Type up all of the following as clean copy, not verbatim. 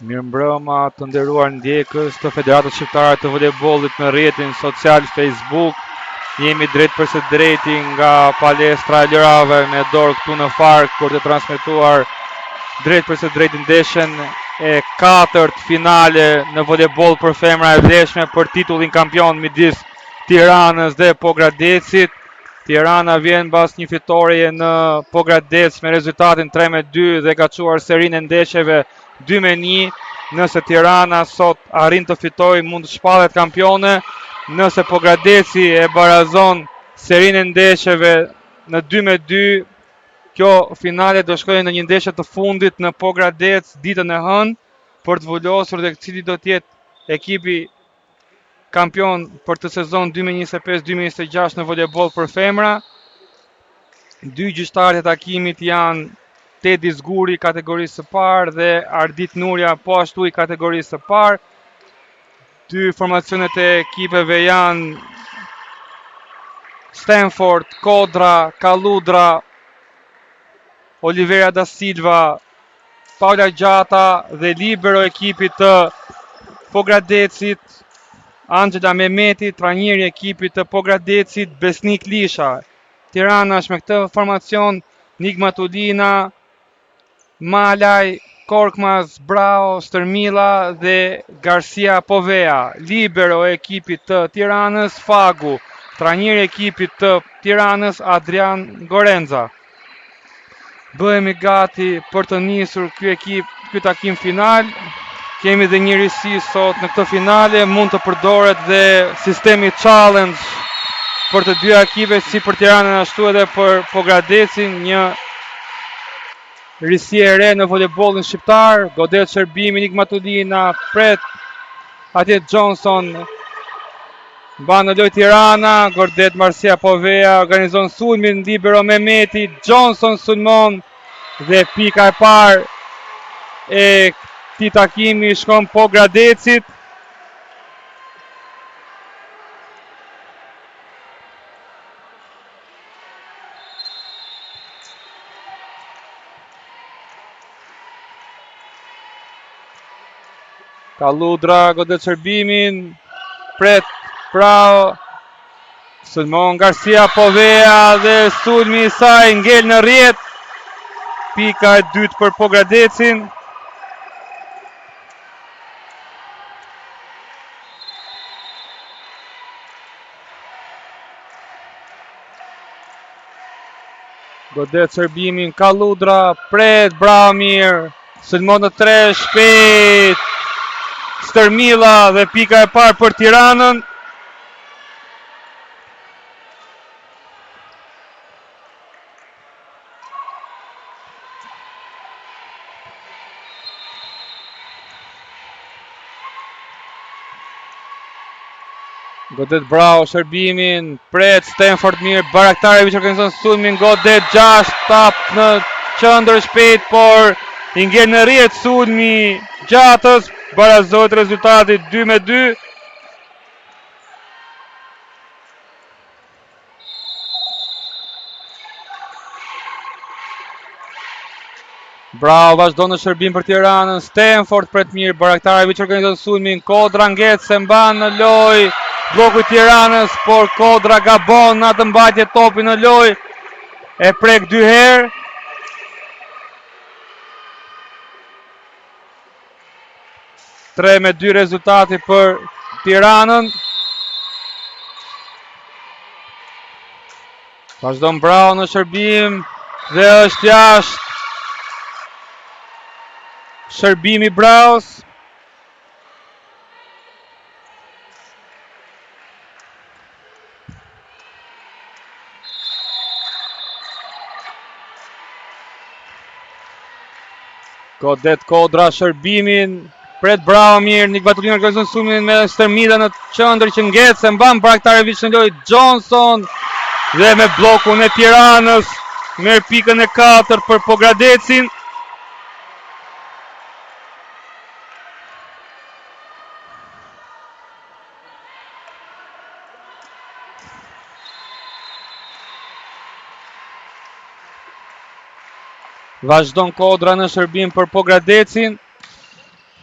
Mirëmbrëma të nderuar ndjekës të Federatës Shqiptare të Volejbollit në rrjetin social Facebook. Jemi drejtpërsëdrejti nga palestra e lojërave me dorë këtu në Farkë për të transmetuar drejtpërsëdrejti ndeshjen e katërt finale në volejboll për femra e vlefshme për titullin kampion midis Tiranës dhe Pogradecit. Tirana vjen mbas një fitoreje në Pogradec me rezultatin 3-2 dhe ka çuar serinë e ndeshjeve 2-1. Nëse Tirana sot arrin të fitojë, mund të shpallet kampione. Nëse Pogradeci e barazon serinë e ndeshjeve në 2-2, kjo finale do shkojë në një ndeshje të fundit në Pogradec ditën e hënë për të vulosur dhe cili do të jetë ekipi kampion për këtë sezon 2025-2026 në volejboll për femra. Dy gjyqtarët e takimit janë Tedi Zguri i kategorisë së parë dhe Ardit Nurja po ashtu i kategorisë së parë. Dy formacionet e ekipeve janë Stanford, Kodra, Kalludra, Olivera da Silva, Paula Gjata dhe libero ekipit të Pogradecit, Angela Mehmeti, trajneri i ekipit të Pogradecit, Besnik Lisha. Tirana është me këtë formacion, Nigma Tulina, Malaj, Korkmaz, Brao, Stërmilla dhe Garcia Povea. Libero e ekipit të Tiranës, Fagu, trajneri i ekipit të Tiranës, Adrian Gorenza. Bëhemi gati për të nisur ky ekip, ky takim final. Kemi dhe një risi sot në këtë finale, mund të përdoret dhe sistemi challenge për të dyja ekipet, si për Tiranën ashtu edhe për Pogradecin, një risi e re në volejbollin shqiptar, godet shërbimin Nigmatulina, pret atje Johnson, Mban në lojë Tirana, godet Marsia Povea, organizon sulmin libero Mehmeti, Johnson sulmon dhe pika e parë e këtij takimi shkon Pogradecit. Kalludra godet shërbimin, pret Bravo, sulmon Garcia Povea dhe sulmi i saj ngel në rrjetë, pika e dytë për Pogradecin. Godet shërbimin Kalludra, pret, bravo mirë, sulmon në tre, shpejt, Stërmilla dhe pika e parë për Tiranën. Godet Bravo shërbimin, pret Stanford mirë, Bajraktarevic organizon sulmin, godet 6, tap në qendër shpejt, por i ngel në rrjetë sulmi Gjatës, barazohet rezultati 2 me 2. Bravo, vazhdon në shërbim për Tiranën, Stanford pret mirë, Bajraktarevic organizon sulmin, Kodra ngec se mban në lojë, blloku i Tiranës, por Kodra gabon në atë mbajtje topi në lojë, e prek dy herë. 3 me 2 rezultati për Tiranën. Vazhdon Bravo në shërbim dhe është jashtë. Shërbimi Bravos. Godet Kodra shërbimin. Pret bravo mirë, Nigmatulina organizon sulmin me Stërmilla në qendër që ngec, e mban Bajraktarevic në lojë Johnson dhe me bllokun e Tiranës merr pikën e katërt për Pogradecin. Vazhdon Kodra në shërbim për Pogradecin.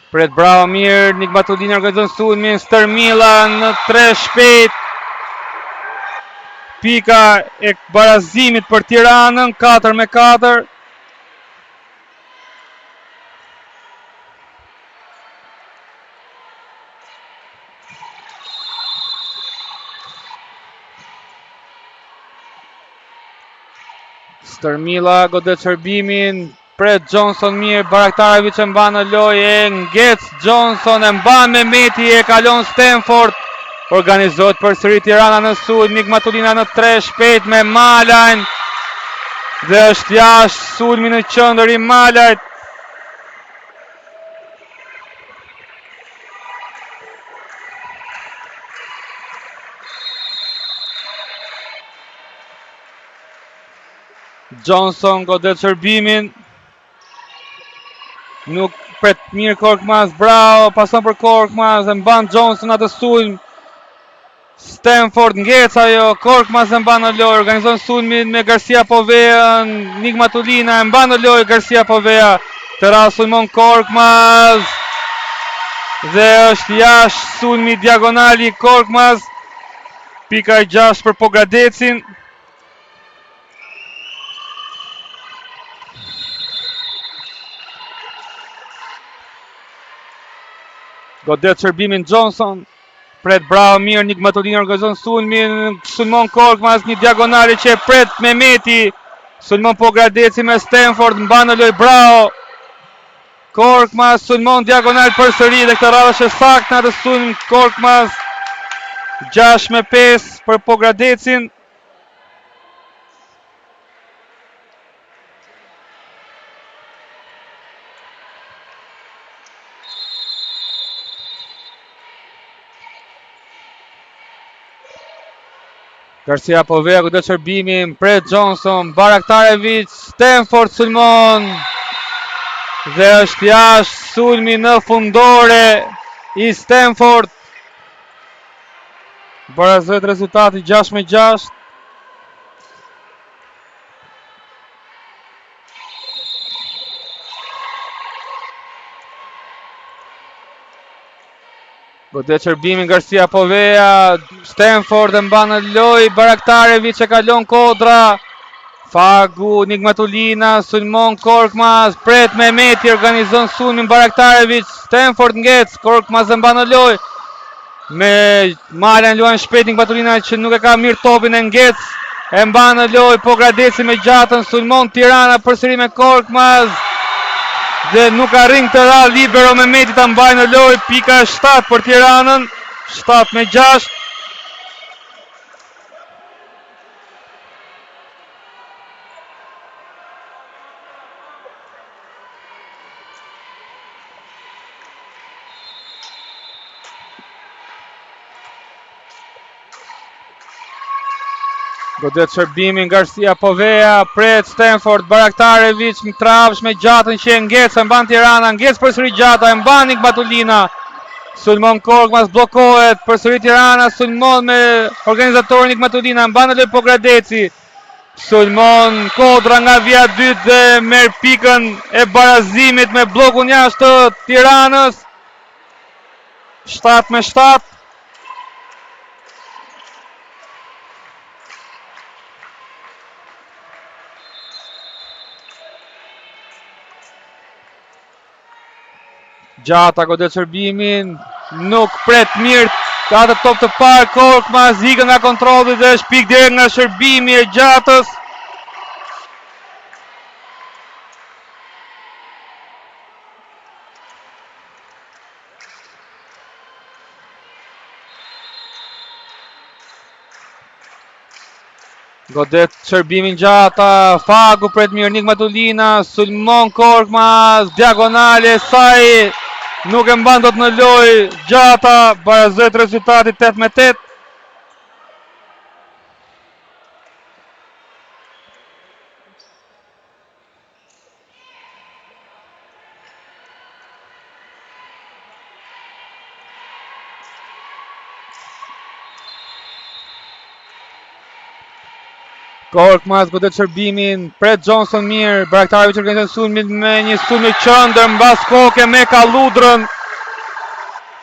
Pret bravo mirë, Nigmatulina organizon sulmin, Stërmilla në tre shpejt. Pika e barazimit për Tiranën, 4 me 4. Stërmilla godet shërbimin, pret Johnson mirë, Bajraktarevic e mban në lojë, e ngec Johnson, e mban Mehmeti, e kalon Stanford, organizohet përsëri Tirana në sulm, Nigmatulina në tre shpejt me Malajn, dhe është jashtë sulmi në qendër i Malajt. Johnson godet shërbimin. Nuk pret mirë Korkmaz, bravo, pason për Korkmaz, e mban Johnson atë sulm. Stanford ngec ajo, Korkmaz e mban në lojë, organizon sulmin me Garcia Povean, Nigmatulina e mban në lojë Garcia Povea. Këtë radhë sulmon Korkmaz. Dhe është jashtë sulmi diagonali Korkmaz. Pika e 6 për Pogradecin. Godet shërbimin Johnson. Pret bravo mirë Nigmatulina organizon sulmin, sulmon Korkmaz një diagonale që e pret Mehmeti. Sulmon Pogradeci me Stanford, mban në lojë bravo. Korkmaz sulmon diagonal përsëri dhe këtë radhë është e saktë në atë sulm Korkmaz 6 me 5 për Pogradecin. Garcia Povea godet shërbimin, pret Johnson, Bajraktarevic, Stanford sulmon dhe është jashtë sulmi në fundore i Stanford. Barazohet rezultati 6 me 6. Godet shërbimin Garcia Povea, Stanford e mban në lojë, Bajraktarevic e kalon Kodra, Fagu, Nigmatulina, sulmon Korkmaz, pret Mehmeti, organizon sulmin Bajraktarevic, Stanford ngec, Korkmaz e mban në lojë, me Malajn luan shpejt Nigmatulina që nuk e ka mirë topin e ngec, e mban në lojë Pogradeci me Gjatën, sulmon Tirana përsëri me Korkmaz dhe nuk arrin këtë radhë libero Mehmeti ta mbajë në lojë, pika e 7 për Tiranën, 7 me 6. Godet shërbimin Garcia Povea, pret Stanford, Bajraktarevic, në trafsh me Gjatën që e ngec, e mban Tirana, ngec përsëri Gjata, e mban Nigmatulina, sulmon Korkmaz, bllokohet, përsëri Tirana, sulmon me organizatorin Nigmatulina, mban në lojë Pogradeci, sulmon Kodra nga vija e dytë dhe merr pikën e barazimit me bllokun jashtë të Tiranës, 7 me 7. Gjata godet shërbimin, nuk pret mirë atë top të parë, Korkmaz ikën nga kontrolli dhe është pikë direkt nga shërbimi e Gjatës. Godet shërbimin Gjata, Fagu pret mirë Nigmatulina, sulmon Korkmaz, diagonale saj. Nuk e mban dot në lojë Gjata, barazohet rezultati 8 me 8. Korkmaz godet shërbimin, pret Johnson mirë, Bajraktarevic organizon sulmin me një sulm në qendër mbas koke me Kalludrën.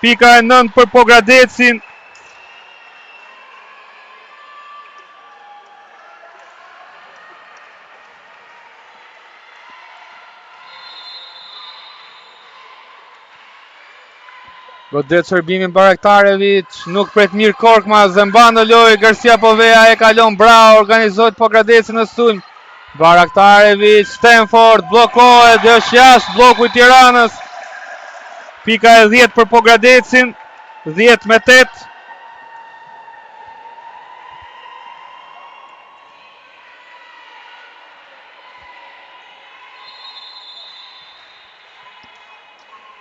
Pika e 9 për Pogradecin. Godet shërbimin Bajraktarevic, nuk pret mirë Korkmaz, dhe mban në lojë Garcia Povea e kalon Bravo, organizohet Pogradeci në sulm. Bajraktarevic, Stanford, bllokohet dhe është jashtë blloku i Tiranës. Pika e 10 për Pogradecin, 10 me 8.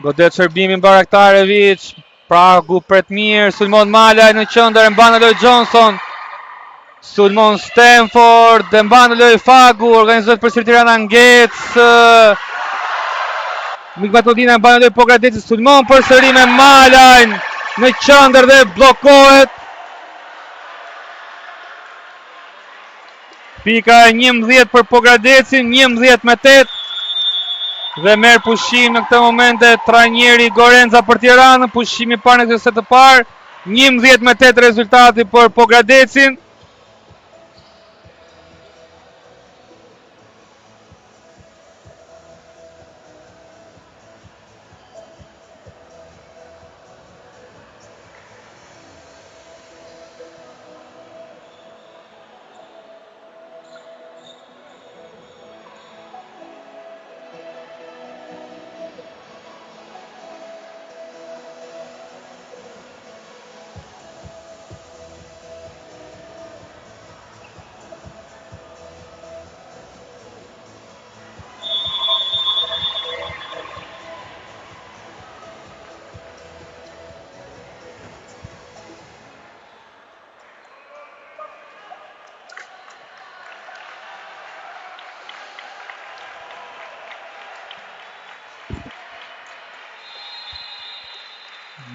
Godet shërbimin Bajraktarevic, Pragu pret mirë, sulmon Malaj në qendër, e mban në lojë Johnson. Sulmon Stanford, e mban në lojë Fagu, organizohet përsëri Tirana ngec. Nigmatulina e mban në lojë Pogradeci, sulmon përsëri me Malajn në qendër dhe bllokohet. Pika e 11 për Pogradecin, 11 me 8. Dhe merr pushim në këtë momente trajneri Gorenza për Tiranën, pushimi i parë në këtë set të parë, 11 me 8 rezultati për Pogradecin.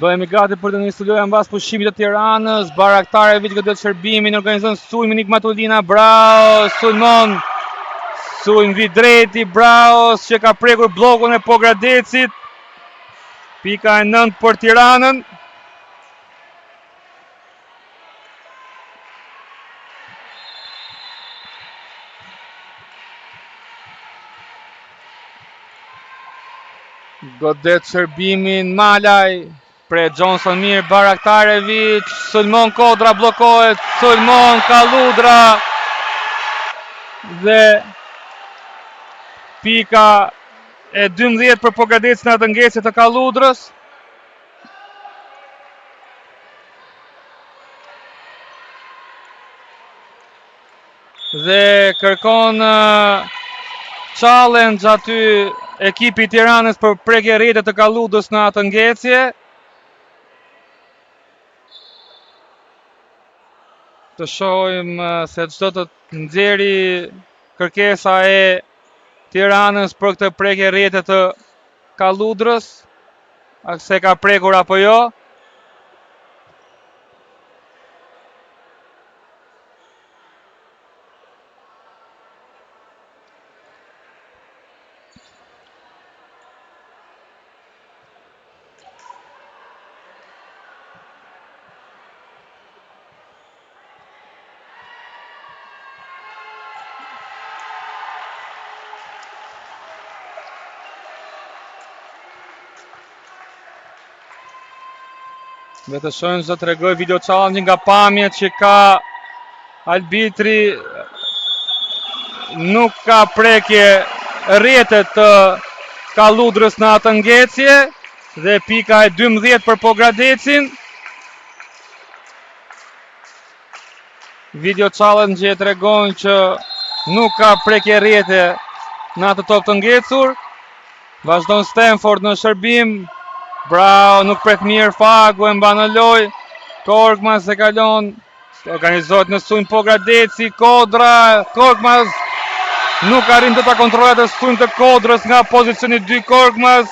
Bëhemi gati për të nisur loja mbas pushimit të Tiranës. Bajraktarevic godet shërbimin, organizon sulmin Nigmatulina, Bravo, sulmon. Sulm drejt i Bravos që ka prekur bllokun e Pogradecit. Pika e 9 për Tiranën. Godet shërbimin Malaj, pret Johnson mirë, Bajraktarevic, sulmon Kodra, bllokohet, sulmon Kalludra dhe pika e 12 për Pogradecin në atë ngecje të Kalludrës. Dhe kërkon challenge aty ekipi i Tiranës për prekje rrjete të Kalludrës në atë ngecje. Të shohim se ç'do të nxjerrë kërkesa e Tiranës për këtë prekje rrjete të Kalludrës, a se ka prekur apo jo. Dhe të shohim ç'do tregojë video challenge nga pamjet që ka arbitri nuk ka prekje rrjete të Kalludrës në atë ngecje dhe pika e 12 për Pogradecin. Video challenge e tregon që nuk ka prekje rrjete në atë top të ngecur. Vazhdon Stanford në shërbim. Bravo, nuk pret mirë Fagu e mban në lojë. Korkmaz e kalon. Organizohet në sulm Pogradeci, Kodra, Korkmaz nuk arrin dot ta kontrollojë atë sulm të Kodrës nga pozicioni 2 Korkmaz.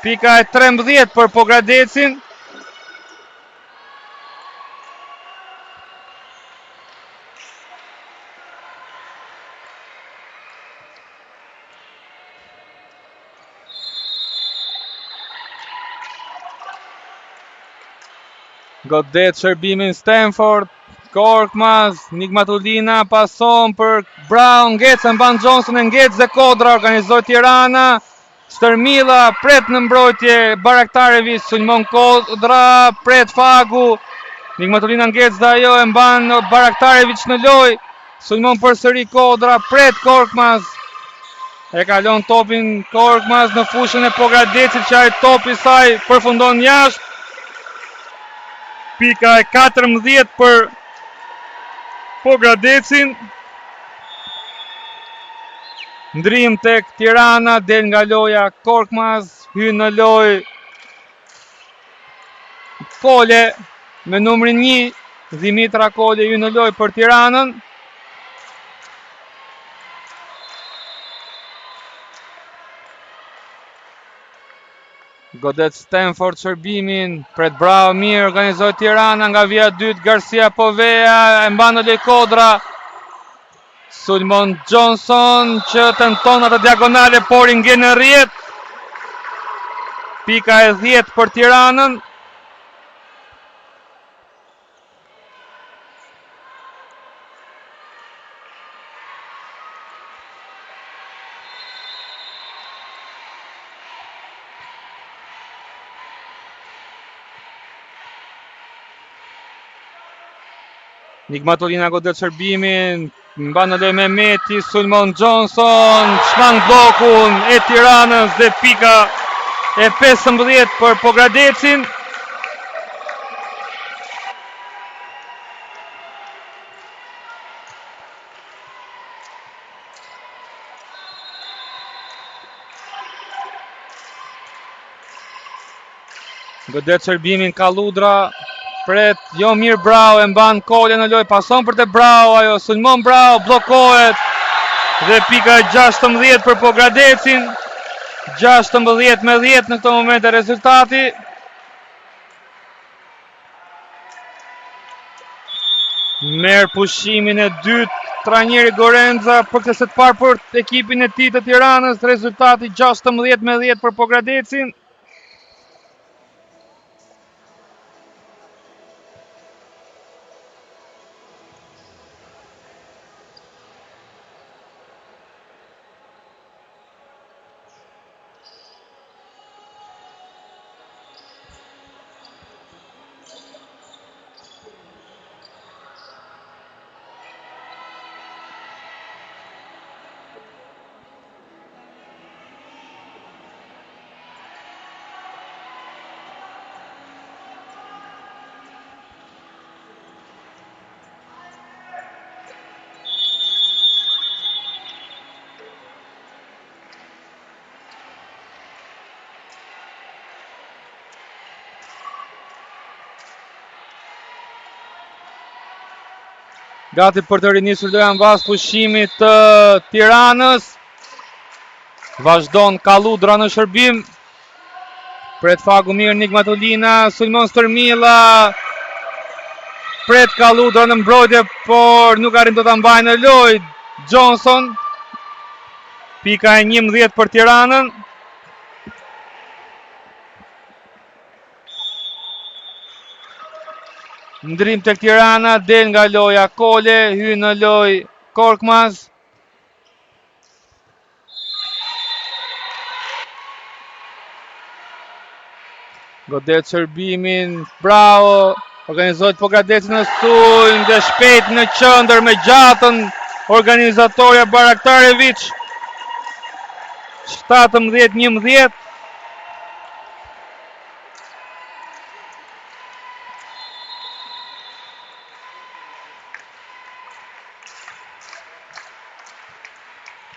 Pika e 13 për Pogradecin. Godet shërbimin Stanford, Korkmaz, Nigmatulina pason për Brown, ngec e mban Johnson e ngec dhe Kodra organizohet Tirana. Stërmilla pret në mbrojtje Bajraktarevic sulmon Kodra, pret Fagu. Nigmatulina ngec dhe ajo e mban Bajraktarevic në lojë. Sulmon përsëri Kodra, pret Korkmaz. E kalon topin Korkmaz në fushën e Pogradecit që ai top i saj përfundon jashtë. Pika e 14 për Pogradecin. Ndërrim tek Tirana, del nga loja Korkmaz, hyn në lojë Kole me numrin 1, Dhimitra Kole hyn në lojë për Tiranën. Godet Stanford shërbimin, pret bravo mirë, organizohet Tirana nga vija e dytë, Garcia Povea, e mban në lojë Kodra, Sulmon Johnson që tenton atë diagonale, por i ngel në rrjetë. Pika e 10 për Tiranën. Nigmatulina godet shërbimin, mban në lojë Mehmeti, sulmon Johnson, shmang bllokun e Tiranës dhe pika e 15 për Pogradecin. Godet shërbimin Kalludra, pret, jo mirë Bravo, e mban Kole në lojë, pason për te Bravo, ajo sulmon Bravo, bllokohet dhe pika 16 për Pogradecin, 16 me 10 në këto momente rezultati. Merr pushimin e dytë trajneri Gorenza për këtë set të parë për ekipin e tij të Tiranës, rezultati 16 me 10 për Pogradecin. Gati për të rinisur loja mbas pushimit të Tiranës. Vazhdon Kalludra në shërbim. Pret Fagu mirë Nigmatulina, sulmon Stërmilla. Pret Kalludra në mbrojtje, por nuk arrin dot ta mbajë në lojë. Johnson. Pika e 11 për Tiranën. Ndërrim tek Tirana, del nga loja Kole, hyn në lojë Korkmaz. Godet shërbimin, bravo, organizohet Pogradeci në sulm dhe shpejt në qendër me Gjatën, organizatorja Bajraktarevic, 17-11.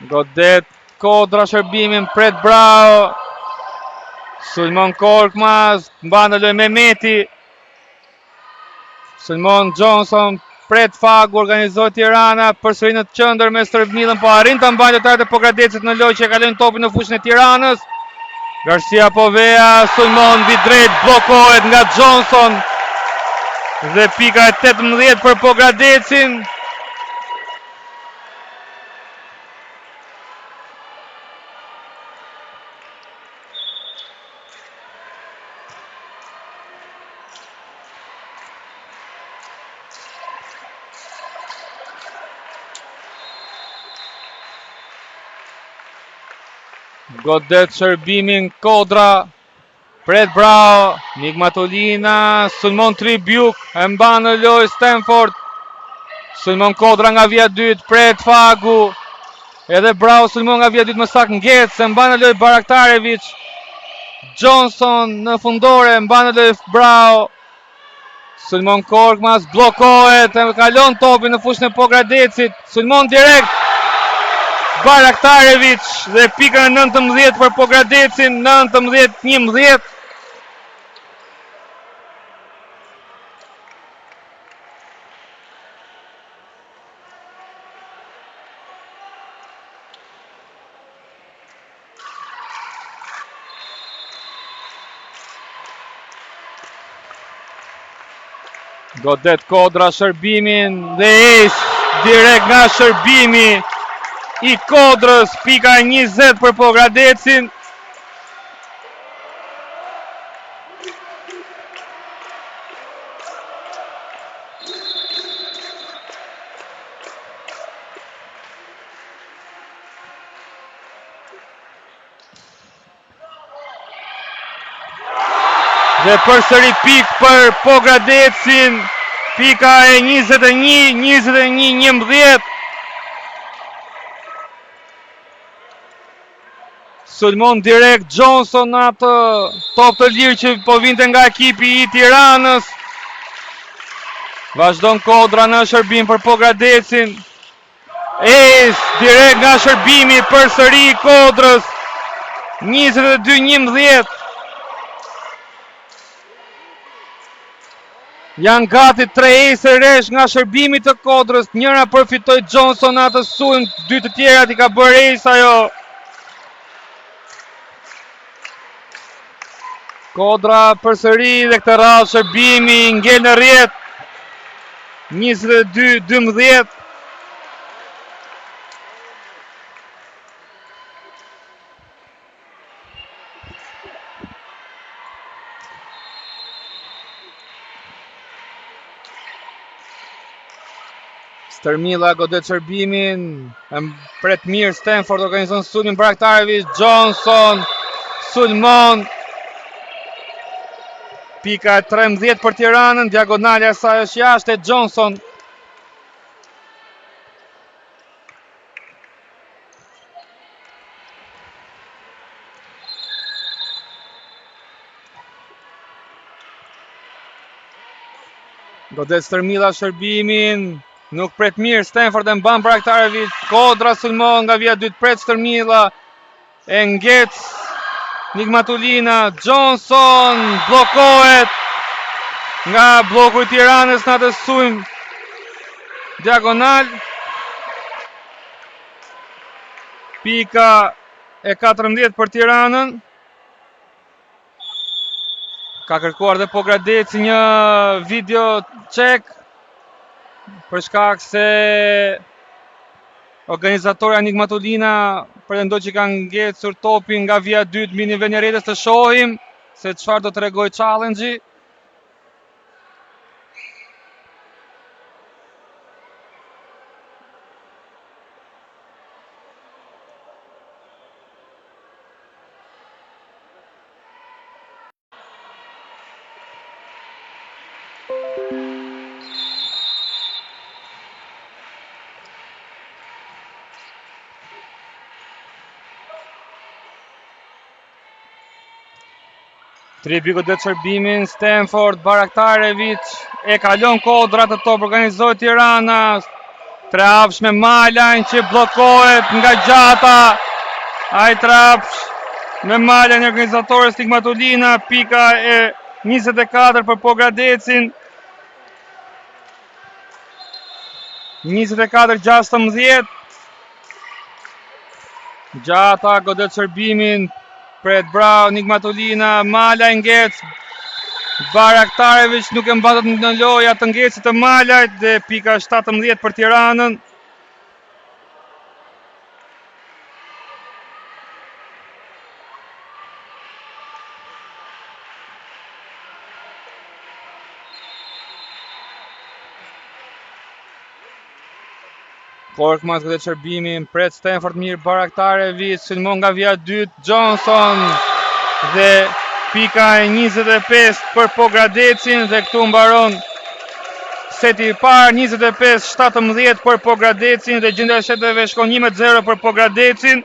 Godet Kodra shërbimin, pret bravo. Sulmon Korkmaz, mban në lojë Mehmeti. Sulmon Johnson, pret Fagu, organizohet Tirana, përsëri në qendër me Stërmillën, po arrin ta mbajnë lojtarët e Pogradecit në lojë që e kalojnë topin në fushën e Tiranës. Garcia Povea sulmon mbi drejt, bllokohet nga Johnson. Dhe pika e 18 për Pogradecin. Godet shërbimin Kodra Pret Bravo Nigmatulina Sulmon Tribuck E mban në lojë Stanford Sulmon Kodra nga vija e dytë Pret Fagu Edhe Bravo sulmon nga vija e dytë më saktë ngec E mban në lojë Baraktarevic Johnson në fundore Mban në lojë Bravo Sulmon Korkmaz, bllokohet, e kalon topin në fushën e Pogradecit, sulmon direkt Baraktarevic dhe pika e 19 për Pogradecin, 19-11. Godet Kodra shërbimin dhe ace direkt nga shërbimi i Kodrës, pika 20 për Pogradecin. Dhe përsëri pikë për Pogradecin, pika e 21, 21, 11. Sulmon direkt Johnson në atë top të lirë që po vinte nga ekipi i Tiranës. Vazhdon Kodra në shërbim për Pogradecin. Ace direkt nga shërbimi përsëri i Kodrës. 22-11. Janë gati 3 ace rresht nga shërbimi të Kodrës. Njëra përfitoi Johnson në atë sulm, dy të tjerat i ka bërë ace ajo. Kodra përsëri dhe këtë radhë shërbimi ngel në rrjetë. 22-12. Stërmilla godet shërbimin, e pret mirë Stanford organizon sulmin Baraktarevic, Johnson sulmon. Pika e 13 për Tiranën, diagonalja e saj është jashtë e Johnson. Godet Stërmilla shërbimin, nuk pret mirë, Stanford e mban Baraktarevic, Kodra sulmon nga vija e dytë pret Stërmilla, e ngec Nigmatulina, Johnson bllokohet nga blloku i Tiranës në atë sulm diagonal. Pika e 14 për Tiranën. Ka kërkuar dhe Pogradeci një video check për shkak se organizatorja Nigmatulina pretendoi që ka ngecur topin nga vija e dytë mbi nivelin e rrjetës të shohim se çfarë do të tregojë challenge-i. Tribuck godet shërbimin, Stanford, Baraktarevic, e kalon Kodra atë top, organizohet Tirana, Trehapësh me Malajn që bllokohet nga Gjata, ai trehapësh. me Malajn e organizatores Nigmatulina, pika e 24 për Pogradecin. 24-16. Gjata godet shërbimin, pret Brau, Nigmatulina, Malaj ngec. Baraktarevic nuk e mban dot në lojë atë ngecje të Malajt dhe pika 17 për Tiranën. Korkmaz godet shërbimin, pret Stanford mirë, Baraktarevic, sulmon nga vija e dytë, Johnson dhe pika e 25 për Pogradecin dhe këtu mbaron seti i parë 25-17 për Pogradecin dhe gjendja e seteve shkon 1-0 për Pogradecin.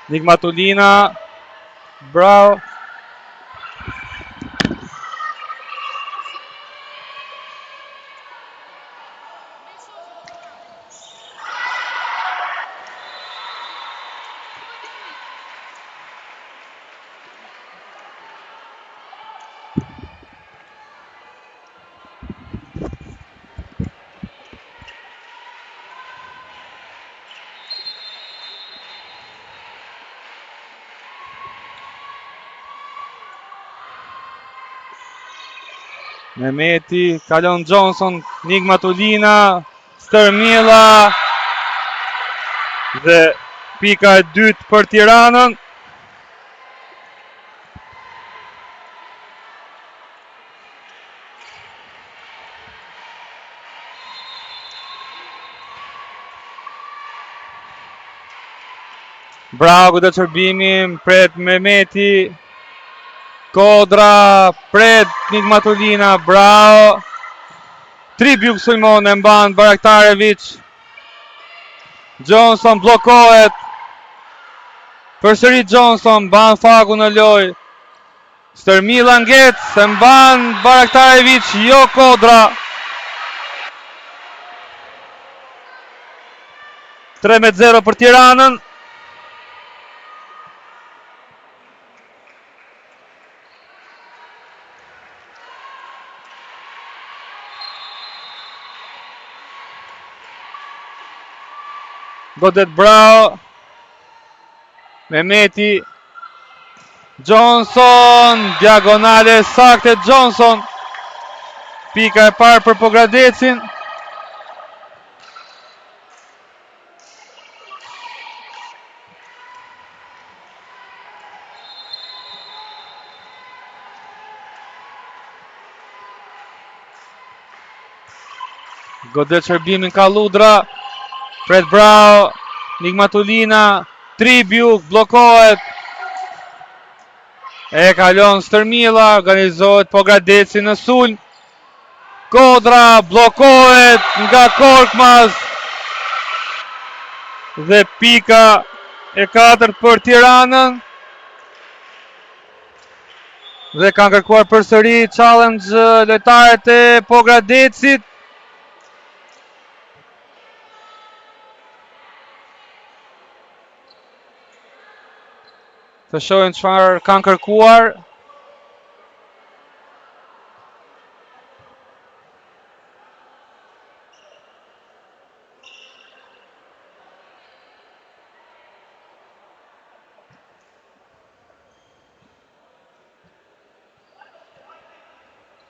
Nigmatulina, bravo. Mehmeti, kalon Johnson, Nigmatulina, Stërmilla dhe pika e dytë për Tiranën. Bravo godet shërbimin, pret Mehmeti, Kodra, pret Nigmatulina, bravo. Tribiuk sulmon e mban Bajraktarevic. Johnson bllokohet. Përsëri Johnson mban Fagu në lojë. Stërmilla ngec, e mban Bajraktarevic, jo Kodra. 3 me 0 për Tiranën. Godet Bravo. Mehmeti. Johnson, diagonale e saktë e Johnson. Pika e parë për Pogradecin. Godet shërbimin Kalludra. Pret Bravo. Nigmatulina. Tribiuk bllokohet. E kalon Stërmilla. Organizohet Pogradeci në sulm. Kodra bllokohet nga Korkmaz dhe pika e katërt për Tiranën. Dhe kanë kërkuar përsëri challenge lojtarët e Pogradecit. Të shohim çfarë kanë kërkuar.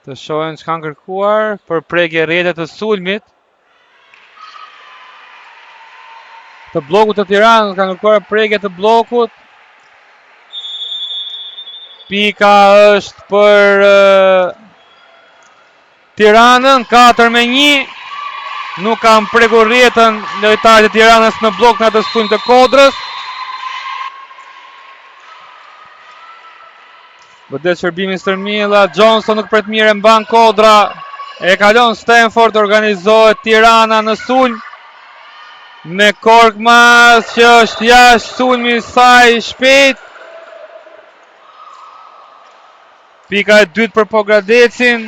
Të shohim ç'kanë kërkuar për prekje rrjete të sulmit. Të bllokut të Tiranës kanë kërkuar prekje të bllokut. Pika është për Tiranën, 4 me 1. Nuk kanë prekur rrjetën lojtarët e Tiranës në bllok në atë sulm të Kodrës. Godet shërbimin Stërmilla, Johnson nuk pret mirë e mban Kodra. E kalon Stanford, organizohet Tirana në sulm. Me Korkmaz që është jashtë sulmi i saj i shpejt. Pika e dytë për Pogradecin.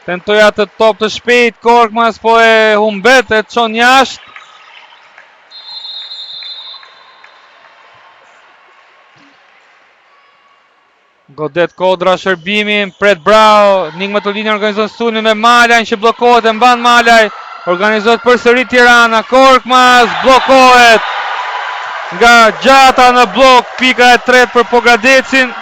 Tentoi atë top të shpejt, Korkmaz po e humbet e çon jashtë. Godet Kodra shërbimin, pret Bravo, Nigmatulina organizon sulmin me Malajn që bllokohet e mban Malaj, organizohet përsëri Tirana, Korkmaz bllokohet nga Gjata në bllok, pika e tretë për Pogradecin.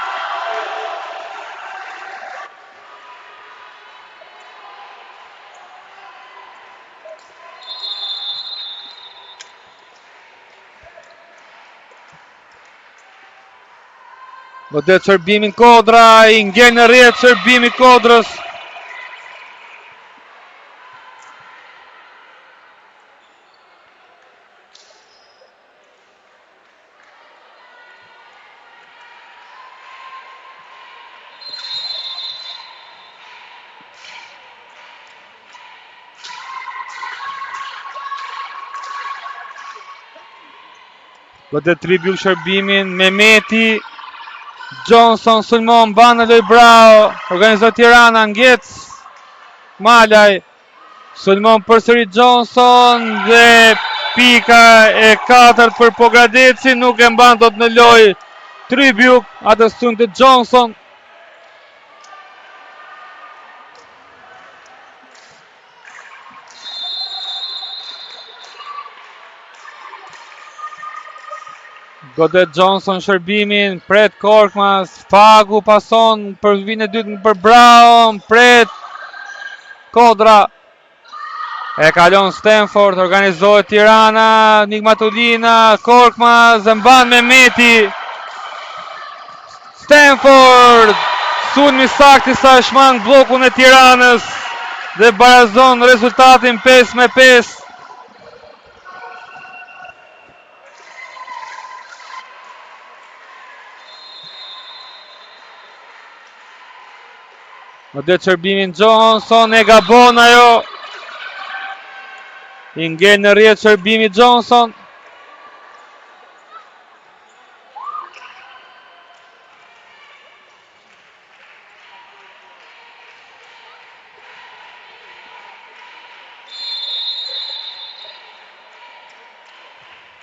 Godet shërbimin Kodra, i ngel në rrjetë shërbimi Kodrës. Godet Tribiuk shërbimin, Mehmeti, Johnson sulmon, mban në lojë Bravo, organizon Tirana, ngec, Malaj, sulmon përsëri Johnson dhe pika e katërt për Pogradecin, nuk e mban dot në lojë Tribiuk, atë sulm të Johnson. Godet Johnson shërbimin, pret Korkmaz, Fagu pason për vijën e dytë për Brown, pret Kodra. E kalon Stanford, organizohet Tirana, Nigmatulina, Korkmaz, e mban Mehmeti. Stanford, sulm i saktë sa shmang bllokun e Tiranës dhe barazon rezultatin 5 me 5. Godet shërbimin Johnson e gabon ajo. I ngel në rrjetë shërbimi Johnson.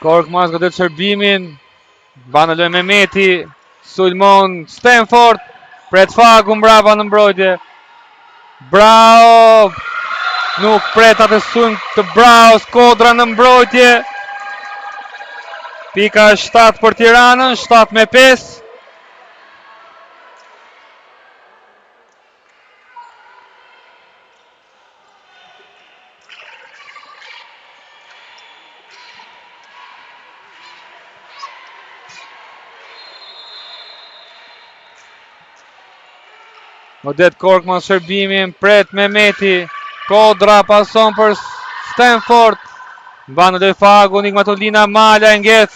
Korkmaz godet shërbimin. Mban në lojë Mehmeti. Sulmon Stanford. Pret Fagu mbrapa në mbrojtje. Bravo! Nuk pret atë sulm të Braos, Kodra në mbrojtje. Pika 7 për Tiranën, 7 me 5. Godet Korkmaz shërbimin, pret Mehmeti, Kodra pason për Stanford, mban në lojë Fagu, Nigmatulina, Mala e ngec.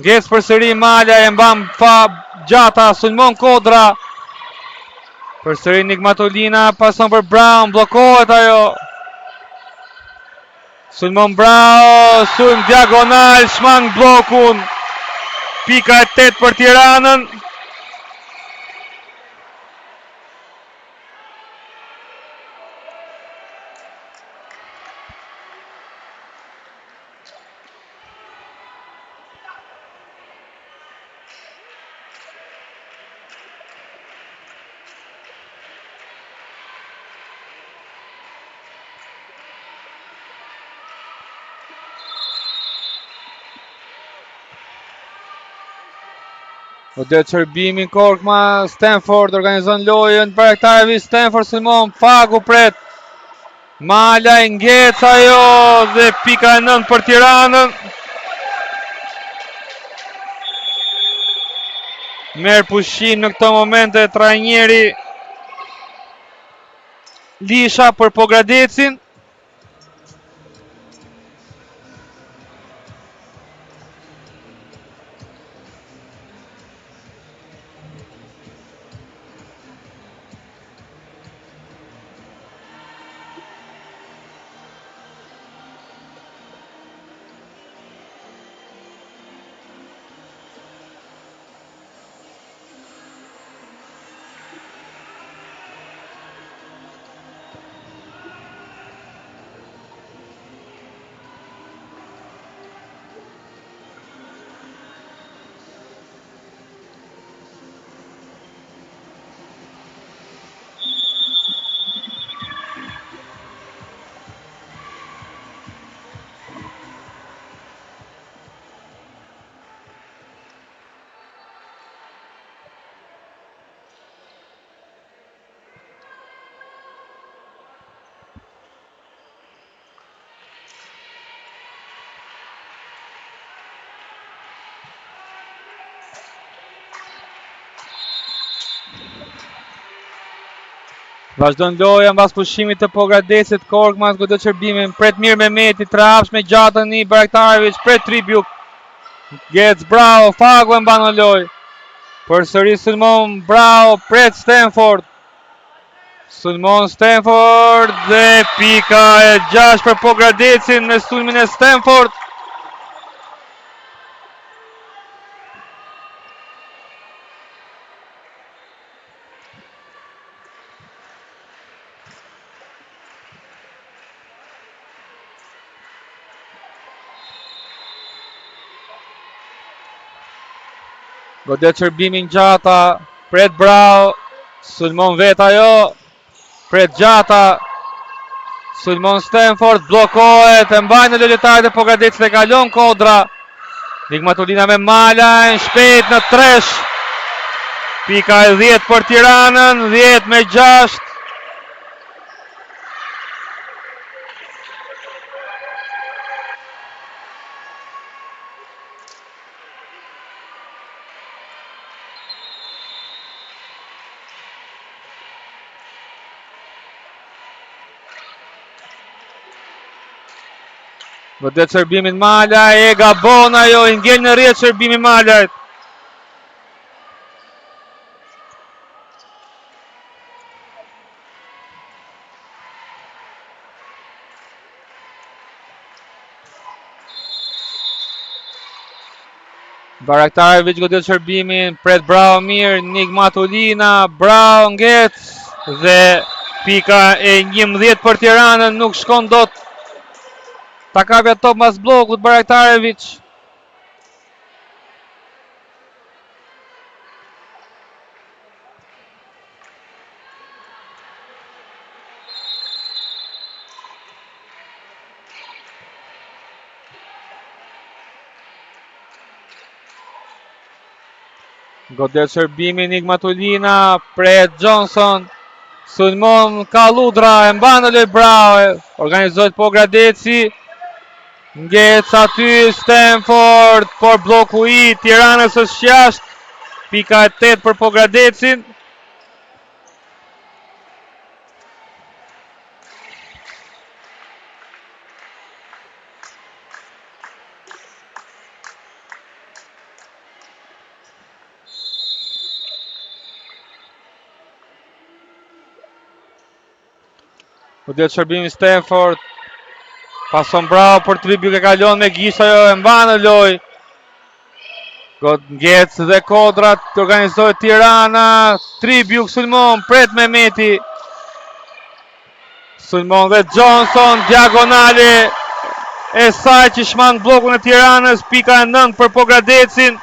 Ngec përsëri Mala e mban pa Gjata, sulmon Kodra. Përsëri Nigmatulina, pason për Brown, bllokohet ajo. Sulmon Bravo, sulm diagonal, shmang bllokun. Pika e 8 për Tiranën. Godet shërbimin Korkmaz, Stanford organizon lojën, Bajraktarevic, Stanford sulmon, Fagu pret, Mala e ngec ajo dhe pika e 9 për Tiranën. Merr pushim në këto momente trajneri Lisha për Pogradecin. Vazhdon loja mbas pushimit të Pogradecit, Korkmaz godet shërbimin, pret mirë Mehmeti, trapsh me Gjatën një Bajraktarevic, pret Tribiuk. Gec Bravo, Fagu e mban në lojë. Përsëri sulmon Bravo, pret Stanford. Sulmon Stanford dhe pika e 6 për Pogradecin me sulmin e Stanford. Godet shërbimin Gjata, pret Bravo, sulmon vetë ajo, pret Gjata, sulmon Stanford, bllokohet, e mbajnë lojtarët e Pogradecit e kalon Kodra. Nigmatulina me Malajn, shpejt në tresh. Pika e 10 për Tiranën, 10 me 6. Godet shërbimin Malaj, e gabon ajo, i ngel në rrjetë shërbimi Malajt. Bajraktarevic godet shërbimin, pret bravo mirë, Nigmatulina, bravo ngec dhe pika e 11 për Tiranën nuk shkon dot. Ta kapë atë top mas bllokut Bajraktarevic. Godet shërbimin Nigmatulina, pret Johnson, sulmon Kalludra, e mban në lojë Bravo, organizohet Pogradeci, ngec aty Stanford, por blloku i Tiranës është jashtë, pika e 8 për Pogradecin. Godet shërbimin Stanford. Pason bravo për Tribyk e kalon me gisht ajo e mban në lojë. God ngec dhe Kodra të organizohet Tirana. Tribyk sulmon, pret Mehmeti. Sulmon dhe Johnson, diagonale e saj që shmang bllokun e Tiranës, pika e 9 për Pogradecin.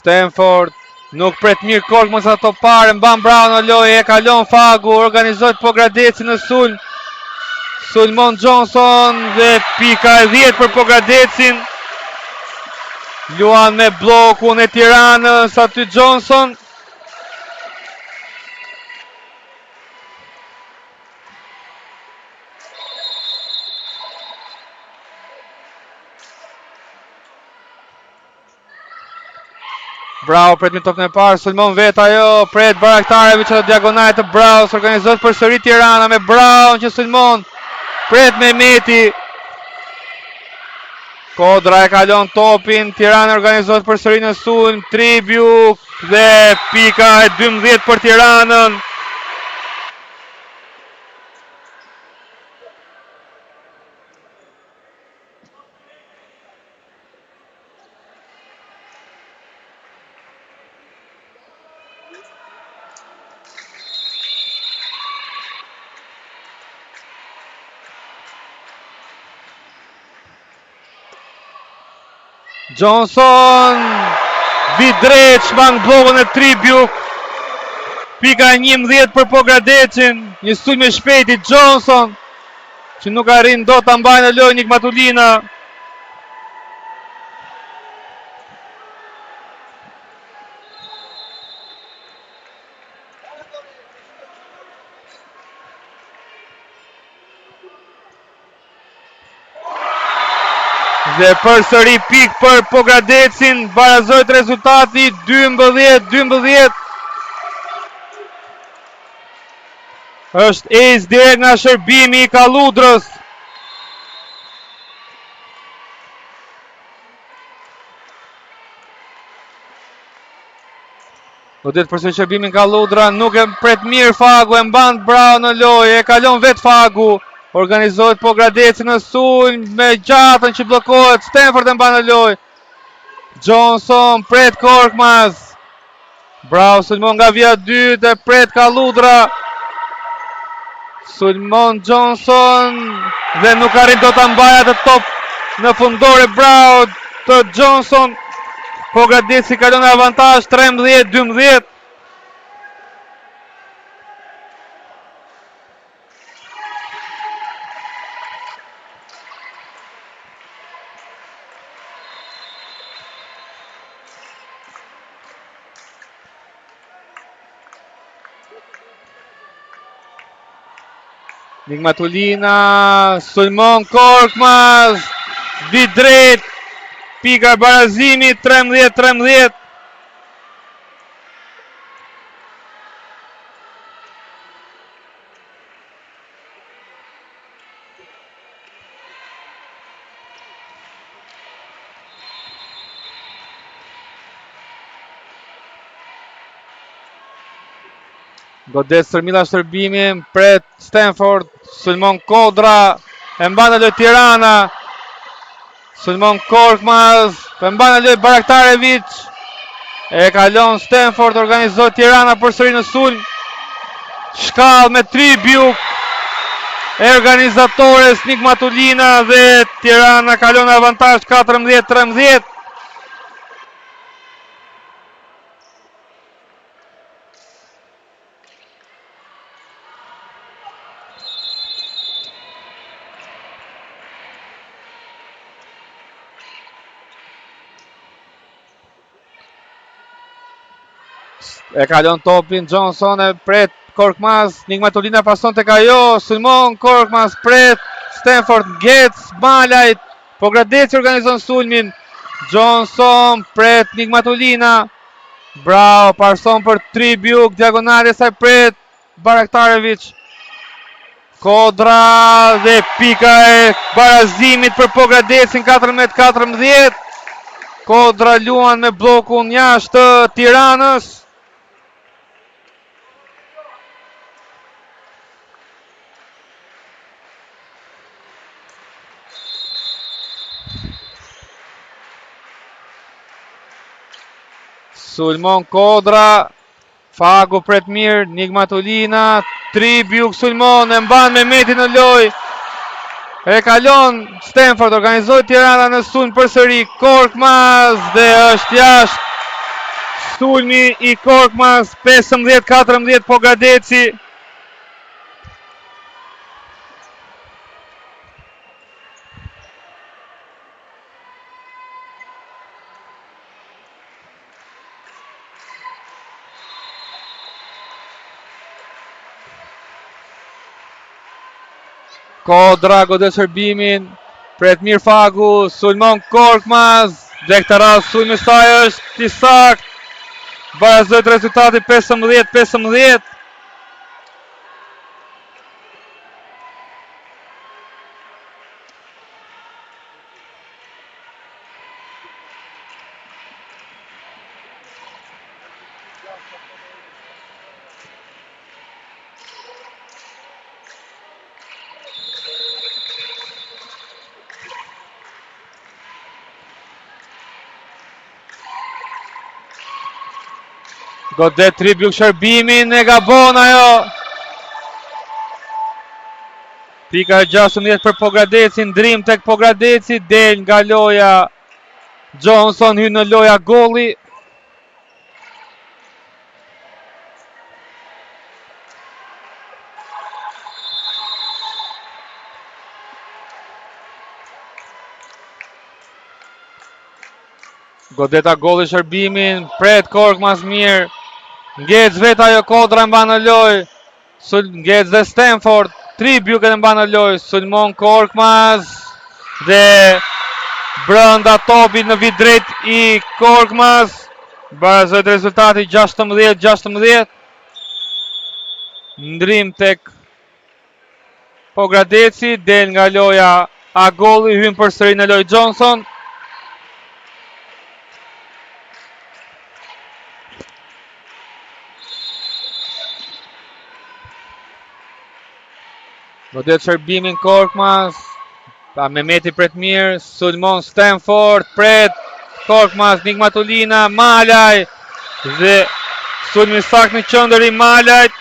Stanford nuk pret mirë Korkmaz atë top parë, mban bravo në lojë, e kalon Fagu, organizohet Pogradeci në sulm. Sulmon Johnson dhe pika e 10 për Pogradecin. Luan me bllokun e Tiranës aty Johnson. Bravo, pret me topin e parë, sulmon vetë ajo, pret Bajraktarevic atë diagonale të Bravos, organizohet përsëri Tirana me Bravon që sulmon, pret Mehmeti. Kodra e kalon topin, Tirana organizohet përsëri në sulm, Tribyk dhe pika e 12 për Tiranën. Johnson vi drejt shmang bllokun e Tribyk. Pika 11 për Pogradecin, një sulm i shpejtë i Johnson që nuk arrin dot ta mbajë në lojë Nigmatulina. Dhe përsëri pikë për Pogradecin, barazohet rezultati 12-12. Është ace direkt nga shërbimi i Kalludrës. Godet përsëri shërbimin Kalludra, nuk e pret mirë Fagu, e mban Bravo në lojë, e kalon vetë Fagu. Organizohet Pogradeci në sulm me Gjatën që bllokohet, Stanford e mban në lojë. Johnson pret Korkmaz. Bravo sulmon nga vija e dytë, e pret Kalludra. Sulmon Johnson dhe nuk arrin dot ta mbajë atë top në fundore Bravo të Johnson. Pogradeci kalon në avantazh 13-12. Nigmatulina, sulmon Korkmaz, vi drejt, pika e barazimit, 13-13. Godet Stërmilla shërbimin, pret Stanford, sulmon Kodra, e mban në lojë Tirana, sulmon Korkmaz, e mban në lojë Baraktarevic, e kalon Stanford, organizohet Tirana përsëri në sulm, shkallë me Tribiuk, e organizatores Nigmatulina dhe Tirana kalon në avantazh 14-13. E kalon topin Johnson e pret Korkmaz, Nigmatulina pason tek ajo, sulmon Korkmaz, pret Stanford, ngec, Malaj, Pogradeci organizon sulmin, Johnson pret Nigmatulina, Bravo, pason për Tribiuk, diagonale saj pret Baraktarevic. Kodra dhe pika e barazimit për Pogradecin 14-14. Kodra luan me bllokun jashtë të Tiranës. Sulmon Kodra, Fagu pret mirë, Nigmatulina, Tribiuk sulmon, e mban Mehmeti në lojë. E kalon Stanford, organizoi Tirana në sulm përsëri, Korkmaz dhe është jashtë. Sulmi i Korkmaz, 15-14 Pogradeci. Kodra godet shërbimin, pret mirë Fagu, sulmon Korkmaz, dhe këtë radhë sulmi i saj është i saktë, barazohet rezultati 15-15. Godet Tribiuk shërbimin e gabon ajo. Pika e 16 për Pogradecin, ndërrim tek Pogradeci, del nga loja Johnson, hyn në lojë Agolli. Godet Agolli shërbimin, pret Korkmaz mirë, ngec vetë ajo Kodra mban në lojë, Sul ngec dhe Stanford, Tribiuk e mban në lojë, sulmon Korkmaz dhe brenda topit në vijë drejt i Korkmaz. Barazohet rezultati 16-16. Ndërrim tek Pogradeci, del nga loja Agolli, hyn përsëri në lojë Johnson. Godet shërbimin Korkmaz, pa Mehmeti pret mirë, sulmon Stanford, pret Korkmaz, Nigmatulina, Malaj dhe sulmi i saktë në qendër i Malajt,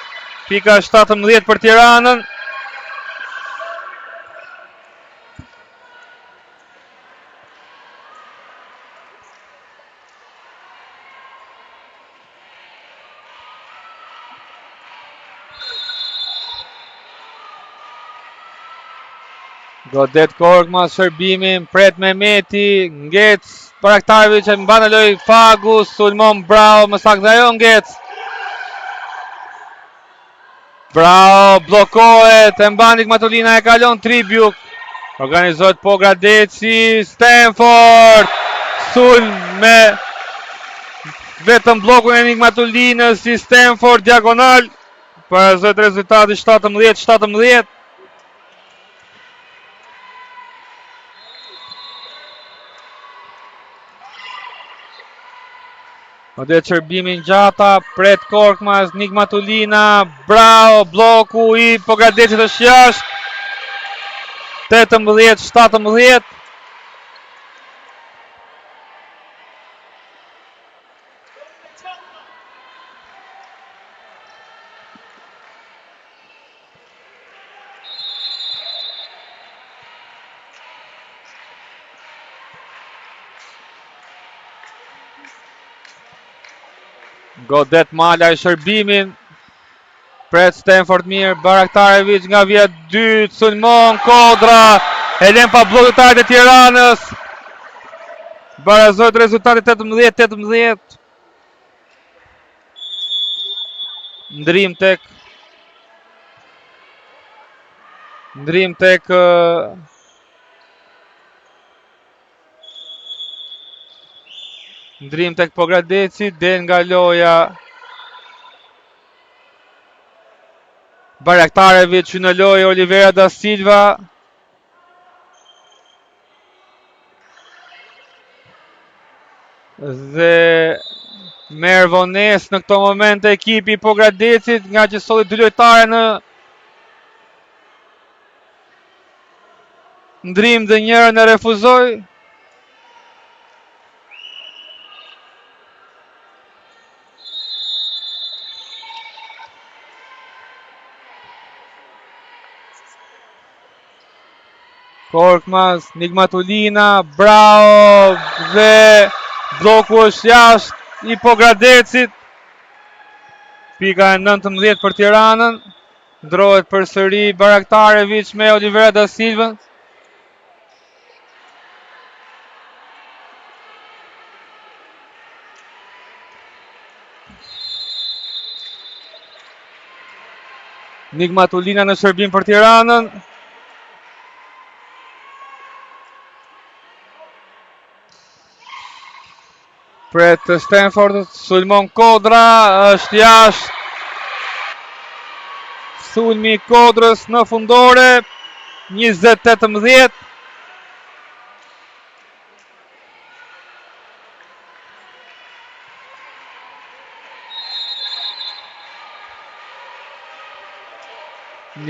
pika 17 për Tiranën. Godet Korkmaz shërbimin, pret Mehmeti, ngec Bajraktarevic e mban në lojë Fagu, sulmon Bravo, më saktë dhe ajo ngec. Bravo, bllokohet, e mban Nigmatulina e kalon Tribiuk. Organizohet Pogradeci, Stanford, sulm me vetëm bllokun e Nigmatulinës, si Stanford, diagonal, barazohet rezultati 17-17. Godet shërbimin Gjata, pret Korkmaz, Nigmatulina, bravo, blloku i Pogradecit është jashtë. 18-17. Godet Malaj shërbimin. Pret Stanford mirë, Bajraktarevic nga vija e dytë, sulmon Kodra, e lënë pa bllok lojtarët e Tiranës. Barazohet rezultati 18-18. Ndërrim tek Ndërrim tek Ndërrim tek Pogradeci del nga loja Bajraktarevic në lojë Olivera da Silva Dhe merr vonesë në këto momente ekipi i Pogradecit ngaqë solli dy lojtare në ndërrim dhe njërën e refuzoi. Korkmaz, Nigmatulina, bravo dhe blloku është jashtë i Pogradecit. Pika e 19 për Tiranën. Ndërrohet përsëri Bajraktarevic me Olivera da Silvën. Nigmatulina në shërbim për Tiranën. Pret Stanford, sulmon Kodra, është jashtë. Sulmi i Kodrës në fundore, 20-18.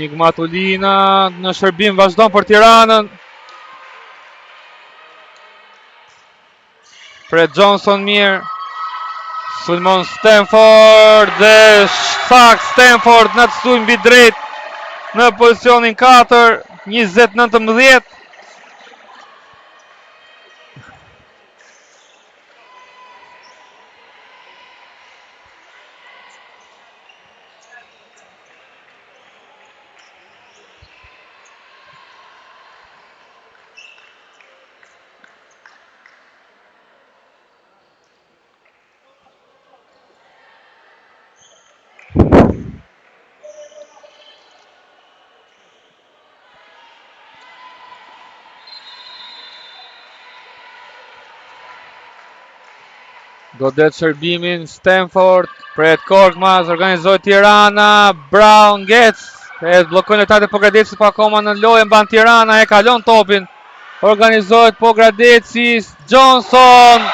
Nigmatulina në shërbim vazhdon për Tiranën. Pret Johnson mirë. Sulmon Stanford dhe saktë Stanford në atë sulm mbi drejt në pozicionin 4, 20-19. Godet shërbimin Stanford, pret Korkmaz, organizohet Tirana, Brown ngec, e bllokojnë lojtarët e Pogradecit po akoma në lojë, mban Tirana, e kalon topin. Organizohet Pogradeci, Johnson.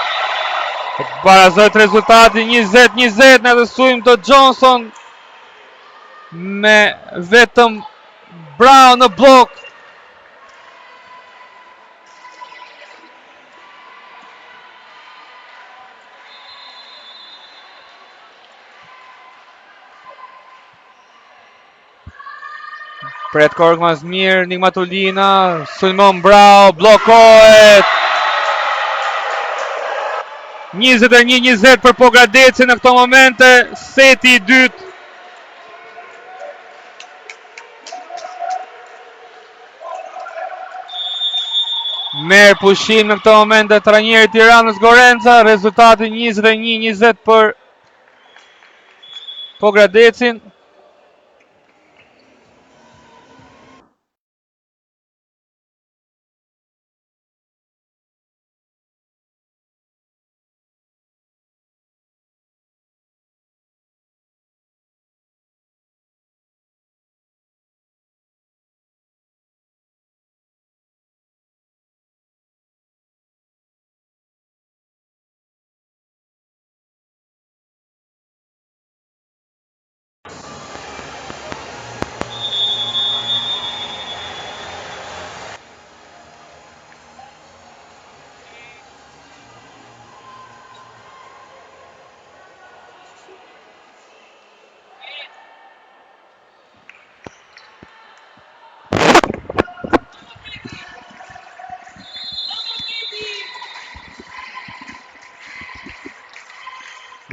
Barazohet rezultati 20-20 në atë sulm të Johnson me vetëm Brown në bllok. Pret Korkmaz mirë, Nigmatulina, sulmon Brau, bllokohet. 21-20 për Pogradecin në këto momente, seti i dytë. Merr pushim në këto momente trajneri i Tiranës Gorenca, rezultati 21-20 për Pogradecin.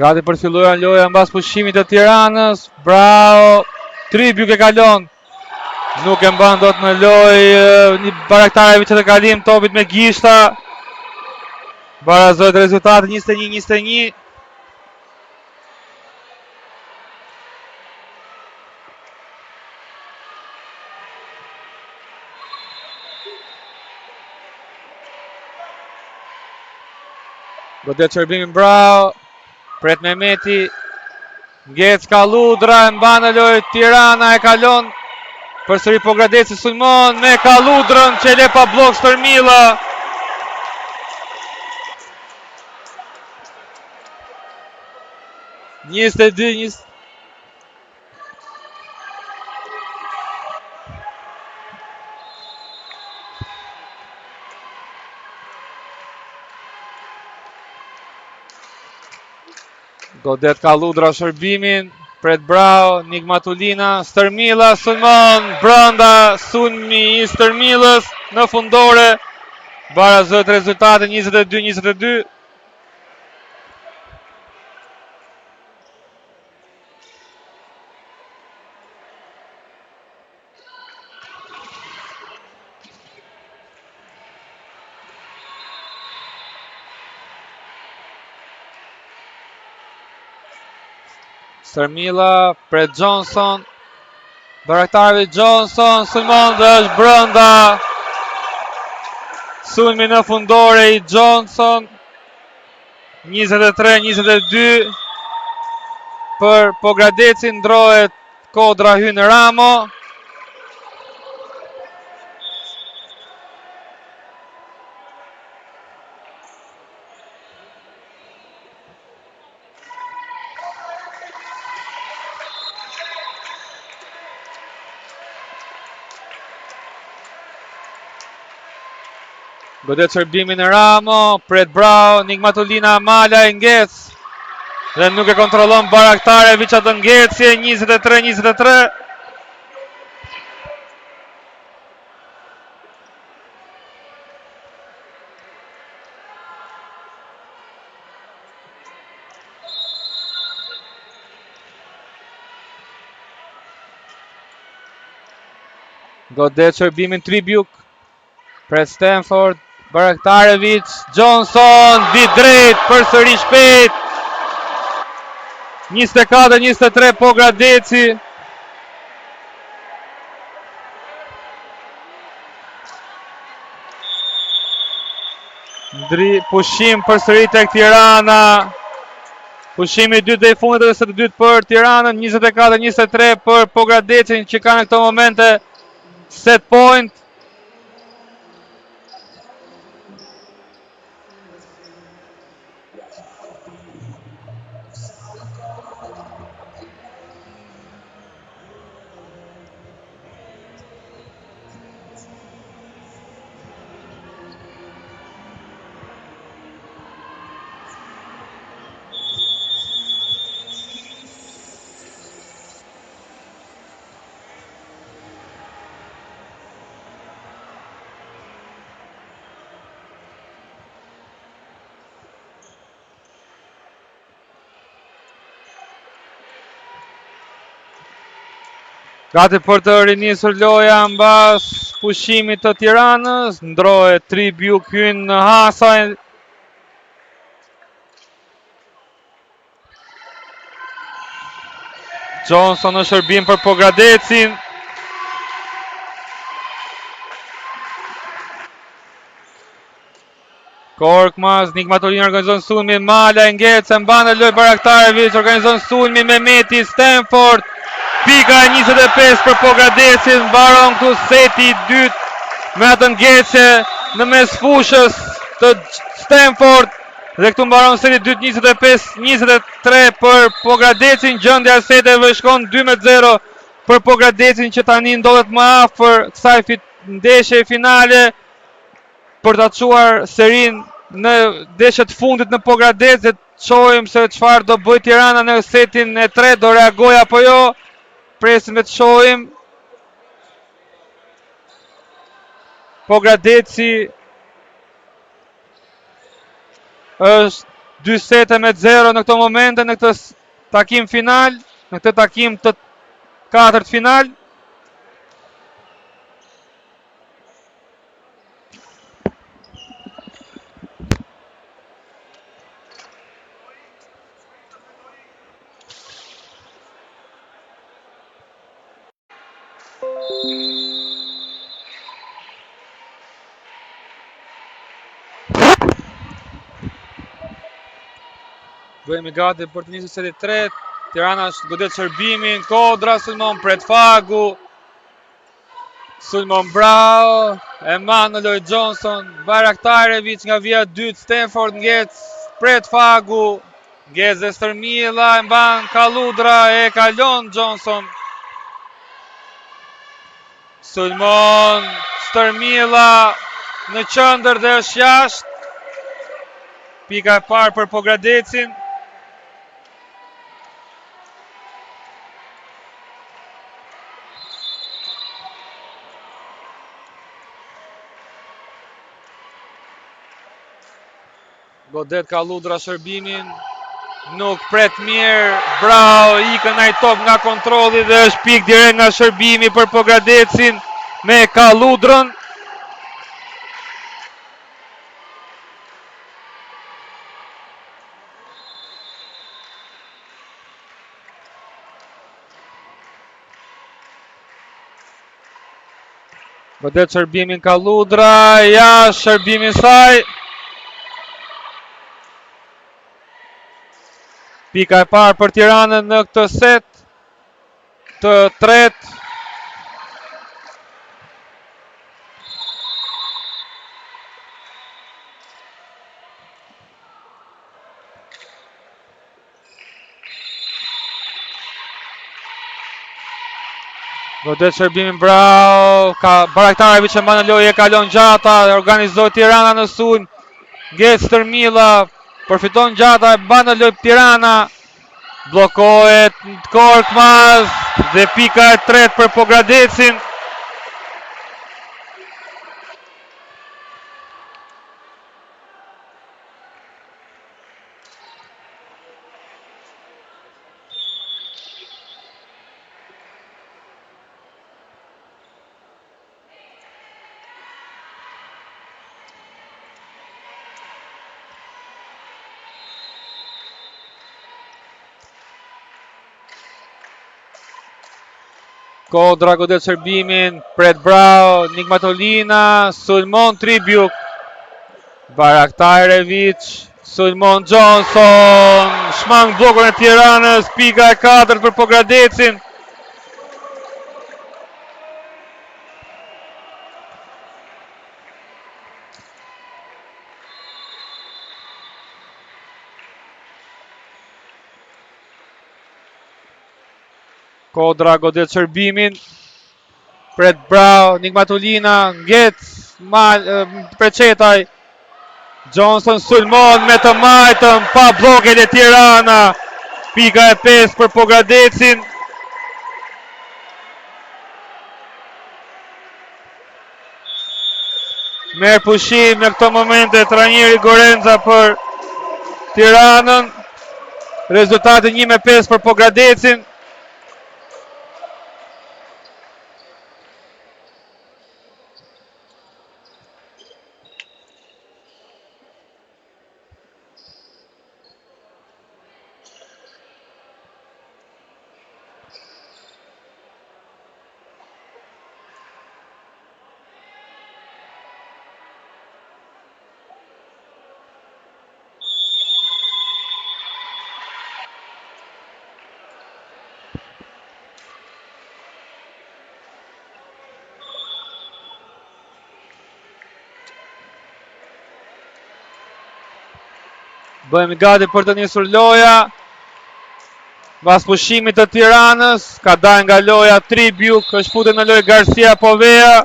Gati për të filluar loja mbas pushimit të Tiranës. Bravo. Tribyk e kalon. Nuk e mban dot në lojë një Bajraktarevic të kalim topit me gishta. Barazohet rezultati 21-21. Godet shërbimin Bravo. Pret Mehmeti. Ngec Kalludra e mban në lojë Tirana e kalon. Përsëri Pogradeci sulmon me Kalludrën që e le pa bllok Stërmilla. 22 20 Godet Kalludra shërbimin, pret Bravo, Nigmatulina, Stërmilla sulmon brenda sulmi i Stërmillës në fundore. Barazohet rezultati 22-22. Stërmilla, pret Johnson, Bajraktarevic Johnson, sulmon dhe është brenda. Sulmi në fundore i Johnson. 23-22 për Pogradecin ndrohet Kodra hyn Ramo. Godet shërbimin Ramo, pret Bravo, Nigmatulina Malaj ngec dhe nuk e kontrollon Bajraktarevic atë ngecje, 23-23. Godet shërbimin Tribyuk. Pret Stanford, Bajraktarevic, Johnson, di drejt, përsëri shpejt. 24-23 Pogradeci. Ndri pushim përsëri tek Tirana. Pushimi i dytë dhe i fundit edhe set të dytë për Tiranën, 24-23 për Pogradecin që ka në këto momente set point. Gati për të rinisur loja mbas pushimit të Tiranës, ndërrohet Tribiuk hyn në Hasaj. Johnson në shërbim për Pogradecin. Korkmaz, Nigmatulin organizon sulmin, Mala e ngec, e mban në lojë Bajraktarevic, organizon sulmin Mehmeti, Stanford, pika e 25 për Pogradecin, mbaron këtu seti i dytë me atë ngecje në mes fushës të Stanford, dhe këtu mbaron seti i dytë 25-23 për Pogradecin, gjendja e seteve shkon 2-0 për Pogradecin që tani ndodhet më afër kësaj ndeshje finale, për ta çuar serinë në ndeshje të fundit në Pogradec dhe të shohim se çfarë do bëjë Tirana në setin e tretë, do reagojë apo jo. Presim dhe të shohim. Pogradeci është 2 sete me 0 në këto momente në këtë takim final, në këtë takim të katërt final. Bëhemi gati për të nisur seti i tretë. Tirana është godet shërbimin, Kodra sulmon pret Fagu. Sulmon Bravo, e mban në lojë Johnson, Bajraktarevic nga vija e dytë, Stanford ngec, pret Fagu, ngec dhe Stërmilla, e mban Kalludra, e kalon Johnson. Sulmon Stërmilla në qendër dhe është jashtë. Pika e parë për Pogradecin. Godet Kalludra shërbimin, nuk pret mirë, bravo, ikën ai top nga kontrolli dhe është pikë direkt nga shërbimi për Pogradecin me Kalludrën. Godet shërbimin Kalludra, ja shërbimi i saj. Pika e parë për Tiranën në këtë set të tretë. Godet shërbimin bravo, ka Bajraktarevic e mban në lojë e kalon Gjata, organizoi Tirana në sulm, ngec Stërmilla, përfiton Gjata, e mban në lojë Tirana, bllokohet Korkmaz dhe pika e tretë për Pogradecin. Kodra godet shërbimin, pret bravo, Nigmatolina, sulmon Tribiuk, Bajraktarevic, sulmon Johnson, shmang bllokun e Tiranës, pika e katërt për Pogradecin. Kodra godet shërbimin. Pret bravo, Nigmatulina, ngec, mal, Preçetaj. Johnson sulmon me të majtën, pa blloket e Tirana. Pika e 5 për Pogradecin. Merr pushim në këto momente trajneri Gorenza për Tiranën. Rezultati 1 me 5 për Pogradecin. Bëhemi gati për të nisur loja. Pas pushimit të Tiranës, ka dalë nga loja Tribiuk, është futur në lojë Garcia Povea.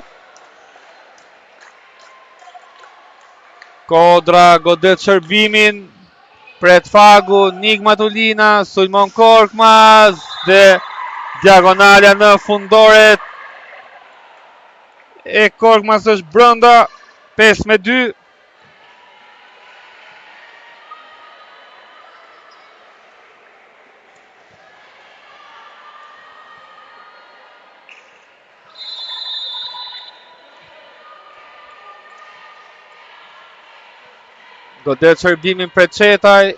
Kodra godet shërbimin, pret Fagu, Nigmatulina, sulmon Korkmaz dhe diagonalja në fundore e Korkmaz është brenda 5 me 2. Godet shërbimin Preçetaj,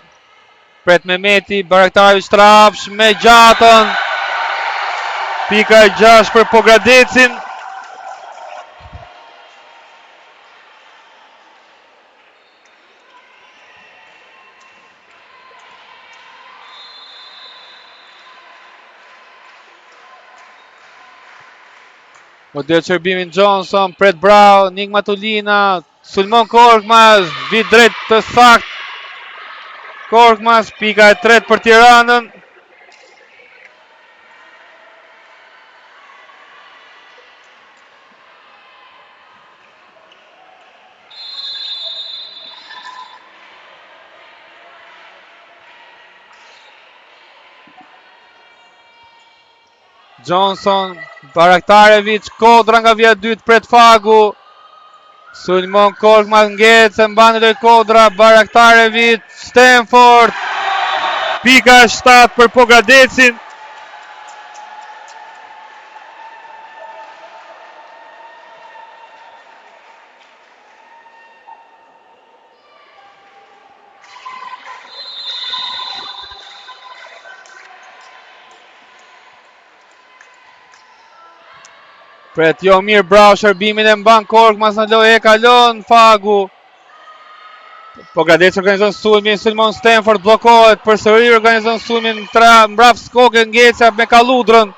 pret Mehmeti, Bajraktarevic trapsh me Gjatën. Pika e 6 për Pogradecin. Godet shërbimin Johnson, pret Brau, Nigmatulina, sulmon Korkmaz, vijë drejt të saktë. Korkmaz, pika e tretë për Tiranën. Johnson, Bajraktarevic, Kodra nga vija e dytë, pret Fagu, sulmon Korkmaz ngec, e mban në lojë Kodra, Bajraktarevic, Stanford, pika 7 për Pogradecin. Pret jo mirë Brau shërbimin e mban Korkmaz në lojë e kalon Fagu. Pogradeci organizon sulmin, sulmon Stanford, bllokohet, përsëri organizon sulmin, tra, mbrapsht koke ngecja me Kalludrën.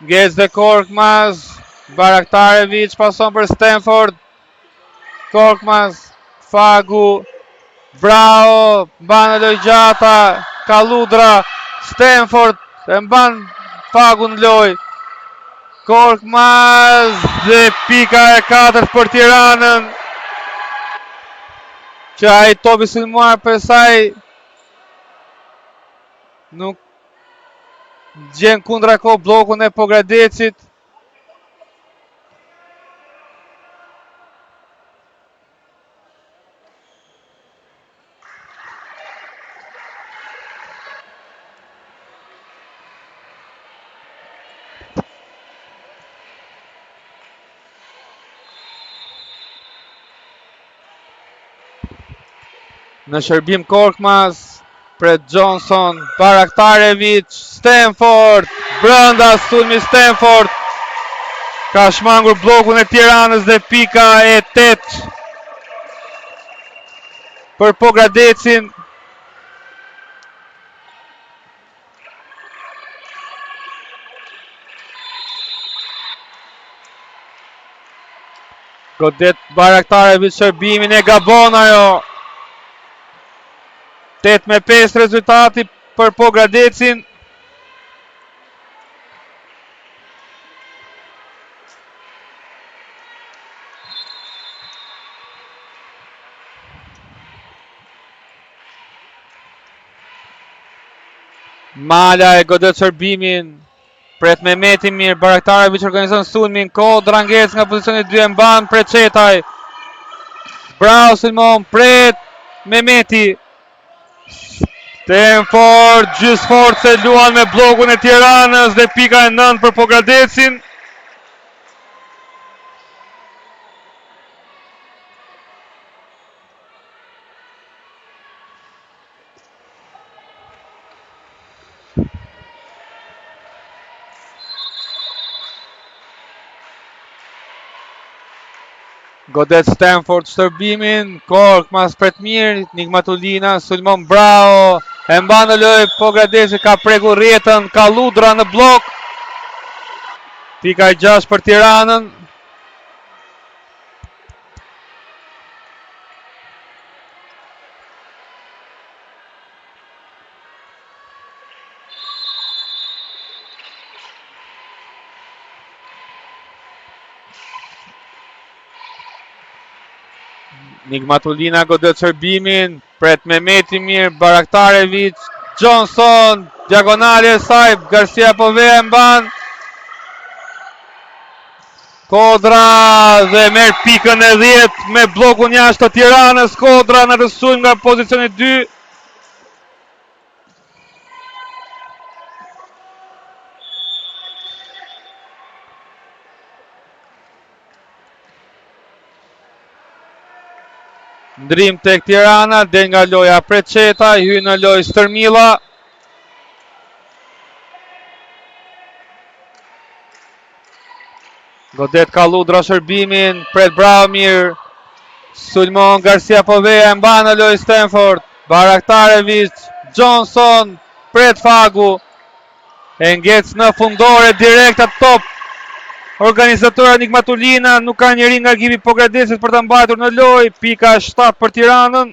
Ngec dhe Korkmaz, Bajraktarevic pason për Stanford, Korkmaz, Fagu, Bravo, mban në lojë Gjata, Kalludra, Stanford, e mban Fagu në lojë. Korkmaz dhe pika e katërt për Tiranën. Që ai topi sulmuar për saj nuk gjen kundra kohë bllokun e Pogradecit. Në shërbim Korkmaz, pret Johnson, Bajraktarevic, Stanford, brenda sulmi Stanford, ka shmangur bllokun e Tiranës dhe pika e 8 për Pogradecin. Godet Bajraktarevic shërbimin e gabon ajo. 8 me 5 rezultati për Pogradecin. Mala e godet shërbimin. Pret Mehmeti mirë, Bajraktarevic organizon sulmin, Kodra ngec nga pozicioni 2 e mban Preçetaj. Bravo sulmon, pret Mehmeti. Stanford, gjysmë force luan me bllokun e Tiranës dhe pika e 9 për Pogradecin. Godet Stanford shërbimin, Korkmaz pret mirë, Nigmatulina, sulmon Bravo, e mban në lojë Pogradeci ka prekur rrjetën, Kalludra në bllok. Pika e 6 për Tiranën. Nigmatulina godet shërbimin, pret Mehmeti mirë, Baraktarevic, Johnson, diagonale e saj, Garcia Povea e mban. Kodra dhe merr pikën e 10 me bllokun jashtë të Tiranës, Kodra në atë sulm nga pozicioni 2. Ndërrim tek Tirana, del nga loja Preçeta, hyn në lojë Stërmilla. Godet Kalludra shërbimin, pret bravo mirë. Sulmon Garcia Povea, e mban në lojë Stanford. Baraktarevic, Johnson, pret Fagu. E ngec në fundore direkt atë top. Organizatorja Nigmatulina nuk ka njeri nga ekipi i Pogradecit për ta mbajtur në lojë. Pika 7 për Tiranën.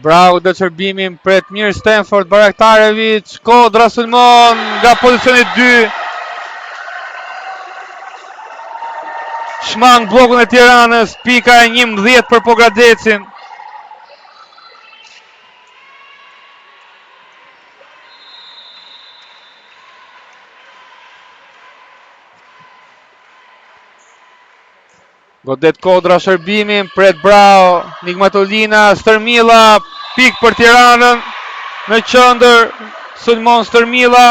Bravo dhe shërbimin, pret mirë Stanford, Baraktarevic, Kodra sulmon nga pozicioni 2. Shmang bllokun e Tiranës, pika e 11 për Pogradecin. Godet Kodra shërbimin, pret Bravo, Nigmatulina, Stërmilla, pikë për Tiranën, në qendër, sulmon Stërmilla.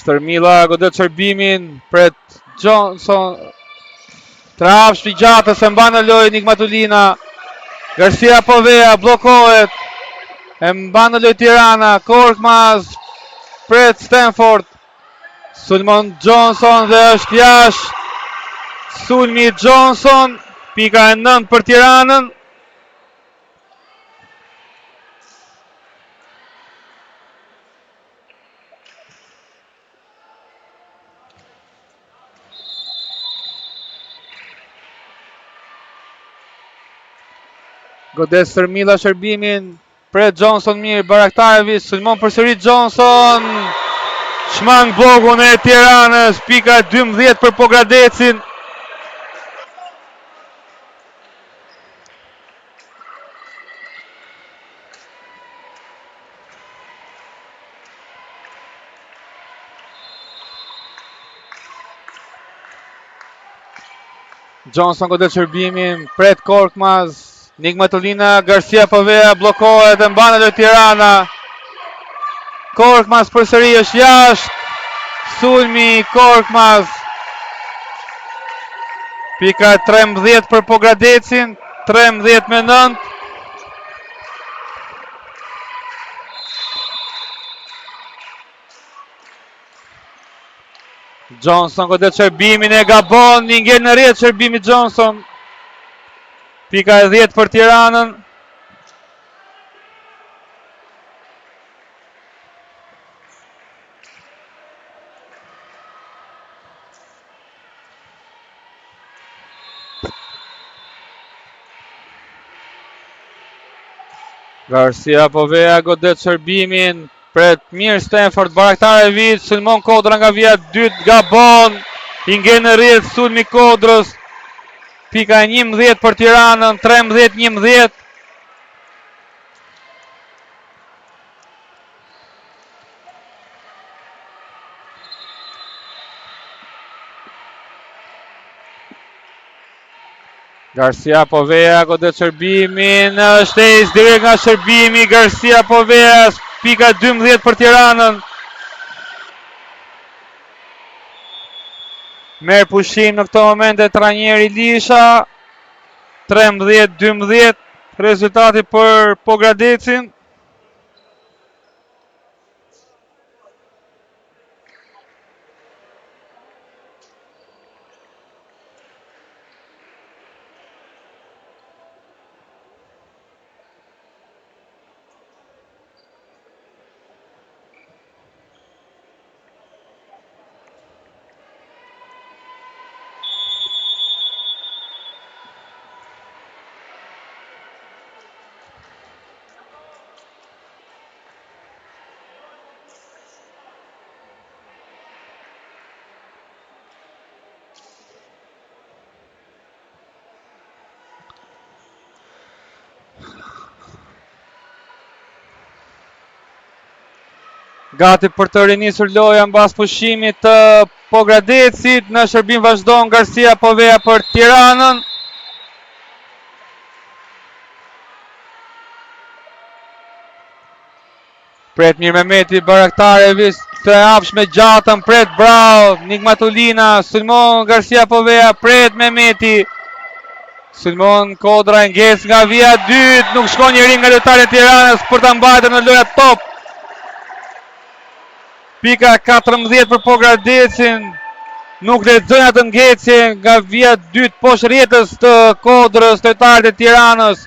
Stërmilla godet shërbimin, pret Johnson. Trapsh i gjatë s'e mban në lojë Nigmatulina. Garcia Povea bllokohet. E mban në lojë Tirana, Korkmaz pret Stanford. Sulmon Johnson dhe është jashtë. Sulmi Johnson, pika e 9 për Tiranën. Godet Stërmilla shërbimin, pret Johnson mirë, Baraktarevic, sulmon përsëri Johnson, shmang bllokun e Tiranës, pika 12 për Pogradecin. Johnson godet shërbimin, pret Korkmaz, Nigmatulina, Garcia Povea bllokohet e mban në lojë Tirana. Korkmaz përsëri është jashtë. Sulmi Korkmaz. Pika 13 për Pogradecin, 13 me 9. Johnson godet shërbimin e gabon, i ngel në rrjetë shërbimi Johnson. Pika e 10 për Tiranën. Garcia Povea godet shërbimin, pret mirë Stanford, Baraktarevic, sulmon Kodra nga vija e dytë, gabon, i ngel në rrjetë sulmi Kodrës, pika e 11 për Tiranën, 13-11. Garcia Povea godet shërbimin, është ace direkt nga shërbimi, Garcia Povea, pika 12 për Tiranën. Merr pushim në këto momente trajneri Lisha, 13-12, rezultati për Pogradecin. Gati për të rinisur loja mbas pushimit të Pogradecit, në shërbim vazhdon Garcia Povea për Tiranën. Pret mirë Mehmeti, Bajraktarevic, të hapsh me Gjatën, pret Bravo, Nigmatulina, sulmon Garcia Povea, pret Mehmeti, sulmon Kodra e ngec nga vija e dytë, nuk shkon njeri nga lojtarët e Tiranës për ta mbajtur në lojë atë top. Pika 14 për Pogradecin, nuk lexojnë atë ngecje nga vija e dytë poshtë rrjetës të Kodrës, lojtarët e Tiranës.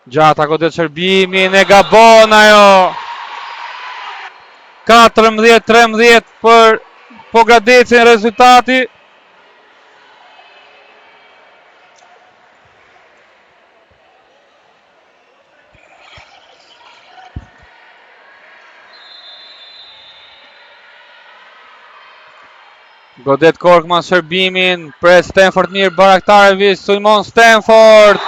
Gjata godet shërbimin e gabon ajo. 14-13 për Pogradecin rezultati. Godet Korkmaz shërbimin, pret Stanford mirë, Bajraktarevic, sulmon Stanford.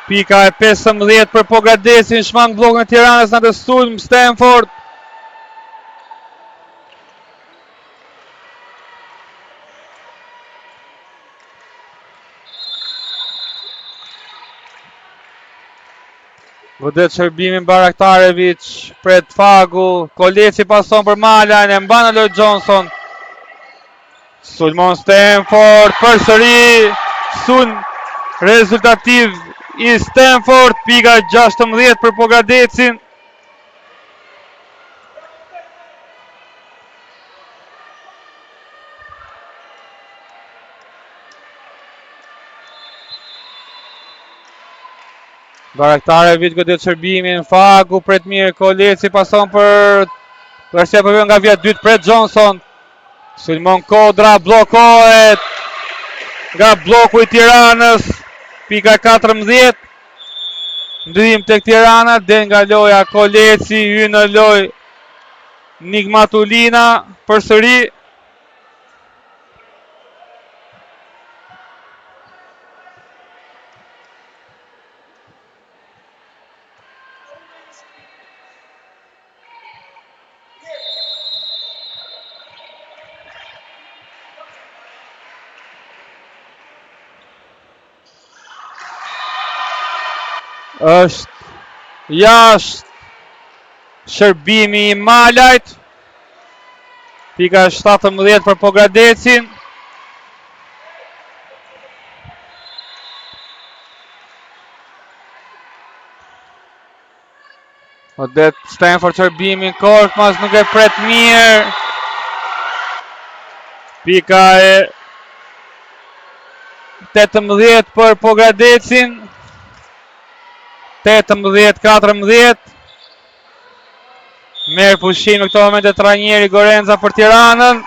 Pika e 15 për Pogradecin, shmang bllokun e Tiranës në atë sulm, Stanford. Godet shërbimin Bajraktarevic, pret Fagu, Koleci pason për Malajn, e mban në lojë Johnson. Sulmon Stanford, përsëri sulm rezultativ i Stanford, pika 16 për Pogradecin. Bajraktarevic godet shërbimin, Fagu pret mirë, Koleci pason për Garcia po nga vija e dytë pret Johnson. Sulmon Kodra, bllokohet nga blloku i Tiranës, pika 14. Ndërrim tek Tirana, del nga loja Koleci, hyn në lojë Nigmatulina, përsëri Është jashtë shërbimi i Malajt. Pika 17 për Pogradecin. Godet Stanford shërbimin, Korkmaz nuk e pret mirë. Pika e 18 për Pogradecin. 18-14. Merr pushim në këto momente trajneri Gorenza për Tiranën.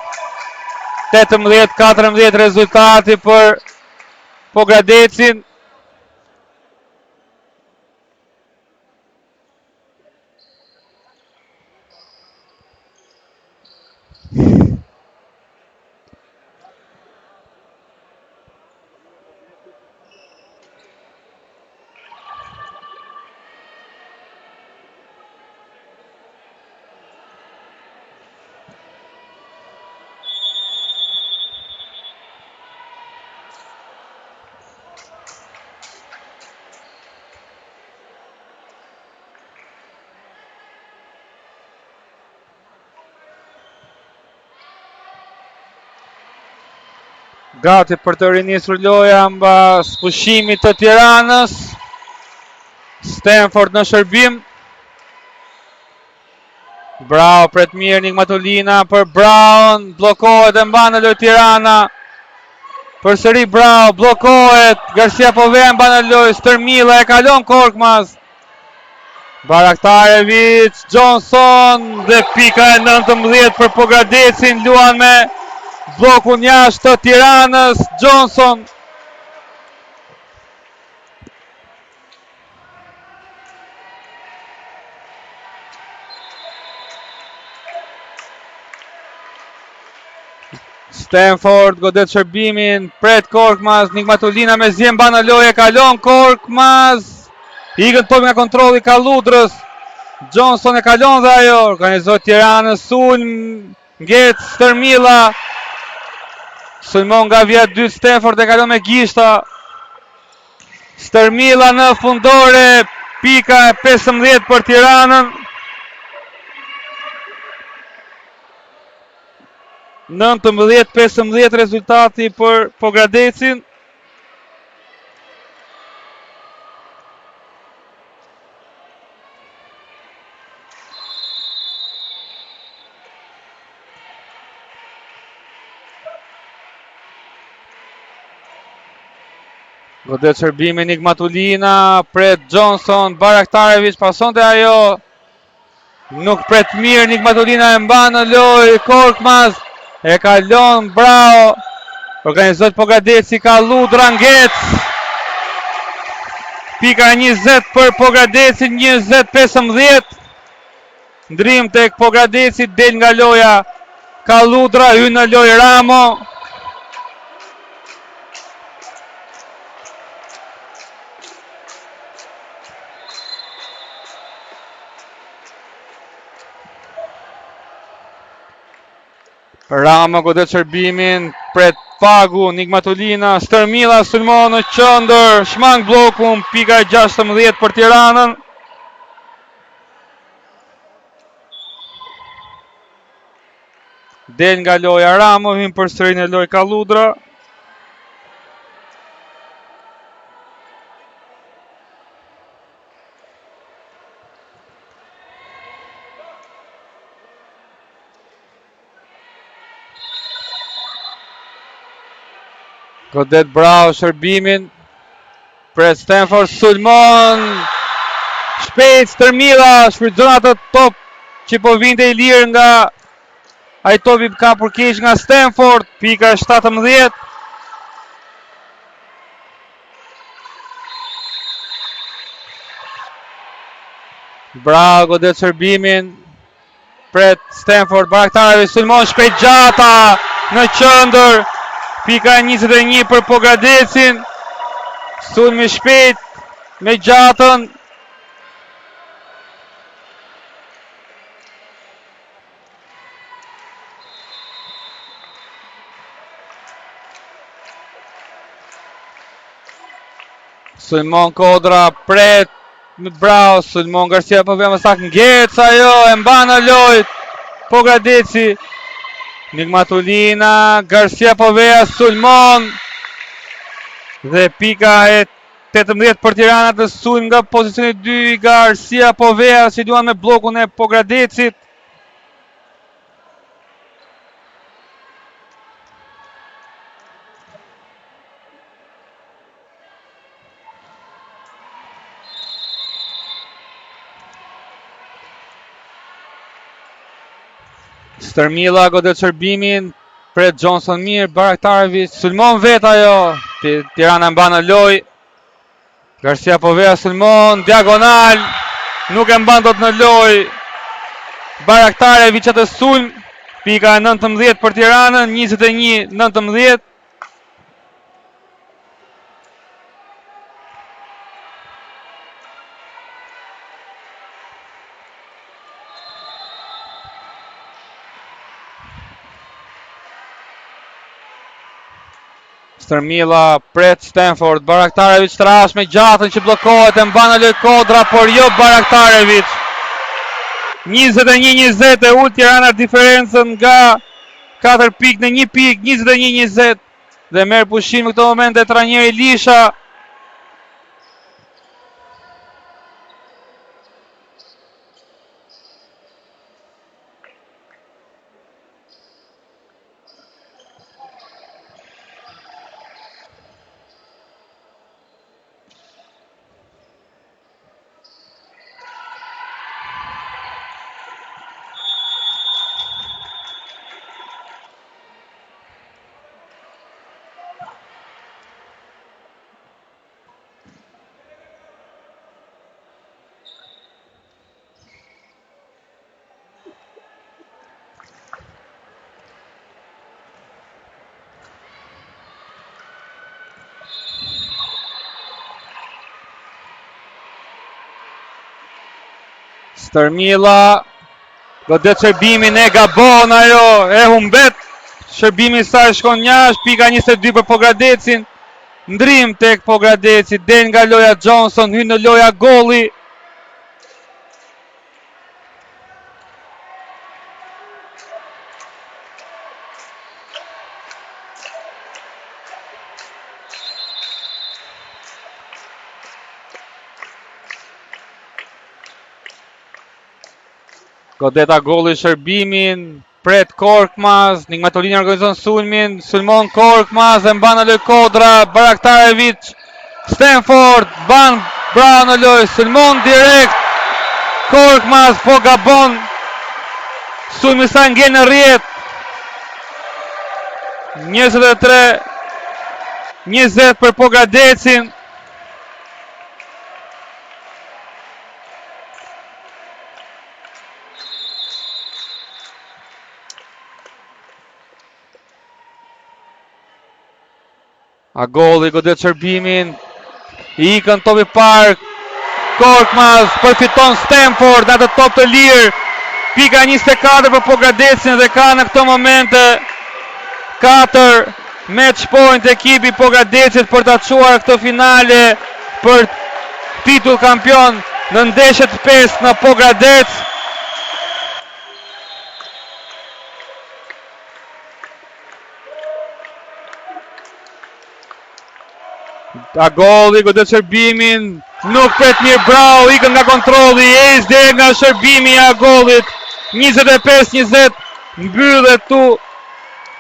18-14 rezultati për Pogradecin. Gati për të rinisur loja mbas pushimit të Tiranës. Stanford në shërbim. Bravo, pret mirë Nigmatulina për Brown, bllokohet e mban në lojë Tirana. Përsëri Bravo, bllokohet, Garcia Povea mban në lojë, Stërmilla e kalon Korkmaz. Bajraktarevic, Johnson dhe pika e 19 për Pogradecin, luan me bllokun jashtë të Tiranës, Johnson. Stanford godet shërbimin, pret Korkmaz, Nigmatulina mezi e mban në lojë, kalon Korkmaz. Ikën topi nga kontrolli Kalludrës. Johnson e kalon dhe ajo, organizohet Tirana sulm, ngec Stërmilla. Sulmon nga vija 2 Stanford e kalon me gishta. Stërmilla në fundore, pika e 15 për Tiranën. 19-15 rezultati për Pogradecin. Godet shërbimin Nigmatulina, pret Johnson, Baraktarevic, pason te ajo, Nuk pret mirë, Nigmatulina e mban në lojë, Korkmaz e kalon, bravo. Organizohet Pogradeci, Kalludra ngec. Pika 20 për Pogradecin, 20-15. Ndërrim tek Pogradeci, del nga loja Kalludra, hyn në lojë Ramo. Rama godet shërbimin, pret Pagu, Nigmatulina, Stërmilla sulmon në qendër, shmang bllokun, pika 16 për Tiranën. Del nga loja Ramo, hyn përsëri në lojë Kalludra. Godet bravo shërbimin. Pret Stanford sulmon. Shpejt Stërmilla shfrytëzon atë top që po vinte i lirë nga ai top i kapur keq nga Stanford, pika 17. Bravo, godet shërbimin. Pret Stanford, Baraktarevic sulmon shpejt Gjata në qendër. Pika 21 për Pogradecin. Sulmi shpejt me Gjatën. Sulmon Kodra, pret me bravo, sulmon Garcia po vjen më saktë ngec ajo e mban në lojë Pogradeci. Nigmatulina, Garcia Povea sulmon dhe pika e 18 për Tiranën të sulm nga pozicioni 2 Garcia Povea që luan me bllokun e Pogradecit. Stërmilla godet shërbimin, pret Johnson mirë, Baraktarevic, sulmon vetë ajo, Tirana mban në lojë, Garcia Povea sulmon, diagonal, nuk e mban dot në lojë, Baraktarevic atë sulm, pika e 19 për Tiranën, 21-19, Stërmilla pret Stanford, Baraktarevic trash me Gjatën që bllokohet e mban në lojë Kodra, por jo Baraktarevic. 21-20 e ul Tirana diferencën nga 4 pikë në 1 pikë, 21-20 dhe merr pushim në këto momente trajneri Lisha. Stërmilla godet shërbimin e gabon ajo e humbet. Shërbimi i saj shkon jashtë, pika 22 për Pogradecin. Ndërrim tek Pogradeci, del nga loja Johnson, hyn në lojë Agolli. Godet Agolli shërbimin, pret Korkmaz, Nigmatolini organizon sulmin, sulmon Korkmaz e mban në lojë Kodra, Bajraktarevic, Stanford, mban Brown në lojë, sulmon direkt, Korkmaz po gabon, sulmi i saj ngel në rrjetë, 23, 20 për Pogradecin, Agolli godet shërbimin. I ikën topi i parë. Korkmaz përfiton Stanford në atë top të lirë. Pika 24 për Pogradecin dhe ka në këto momente 4 match point ekipi i Pogradecit për ta çuar këtë finale për titull kampion në ndeshje të pestë në Pogradec. Agolli godet shërbimin, nuk pret mirë Brau, ikën nga kontrolli, ace direkt nga shërbimi i Agollit, 25-20, mbyllet këtu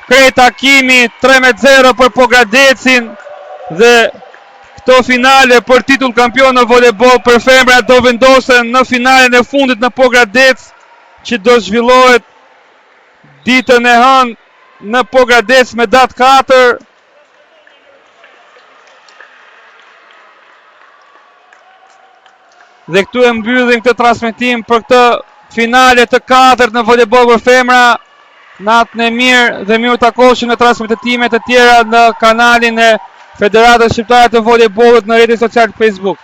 krejt takimi, 3-0 për Pogradecin dhe këto finale për titull kampion në volejboll për femra do vendosen në finalen e fundit në Pogradec që do zhvillohet ditën e hënë në Pogradec me datë 4. Dhe këtu e mbyllim këtë transmetim për këtë finale të katërt në volejboll për femra. Natën e mirë dhe mirë u takofshim në transmetime të tjera në kanalin e Federatës Shqiptare të Volejbollit në rrjetin social Facebook.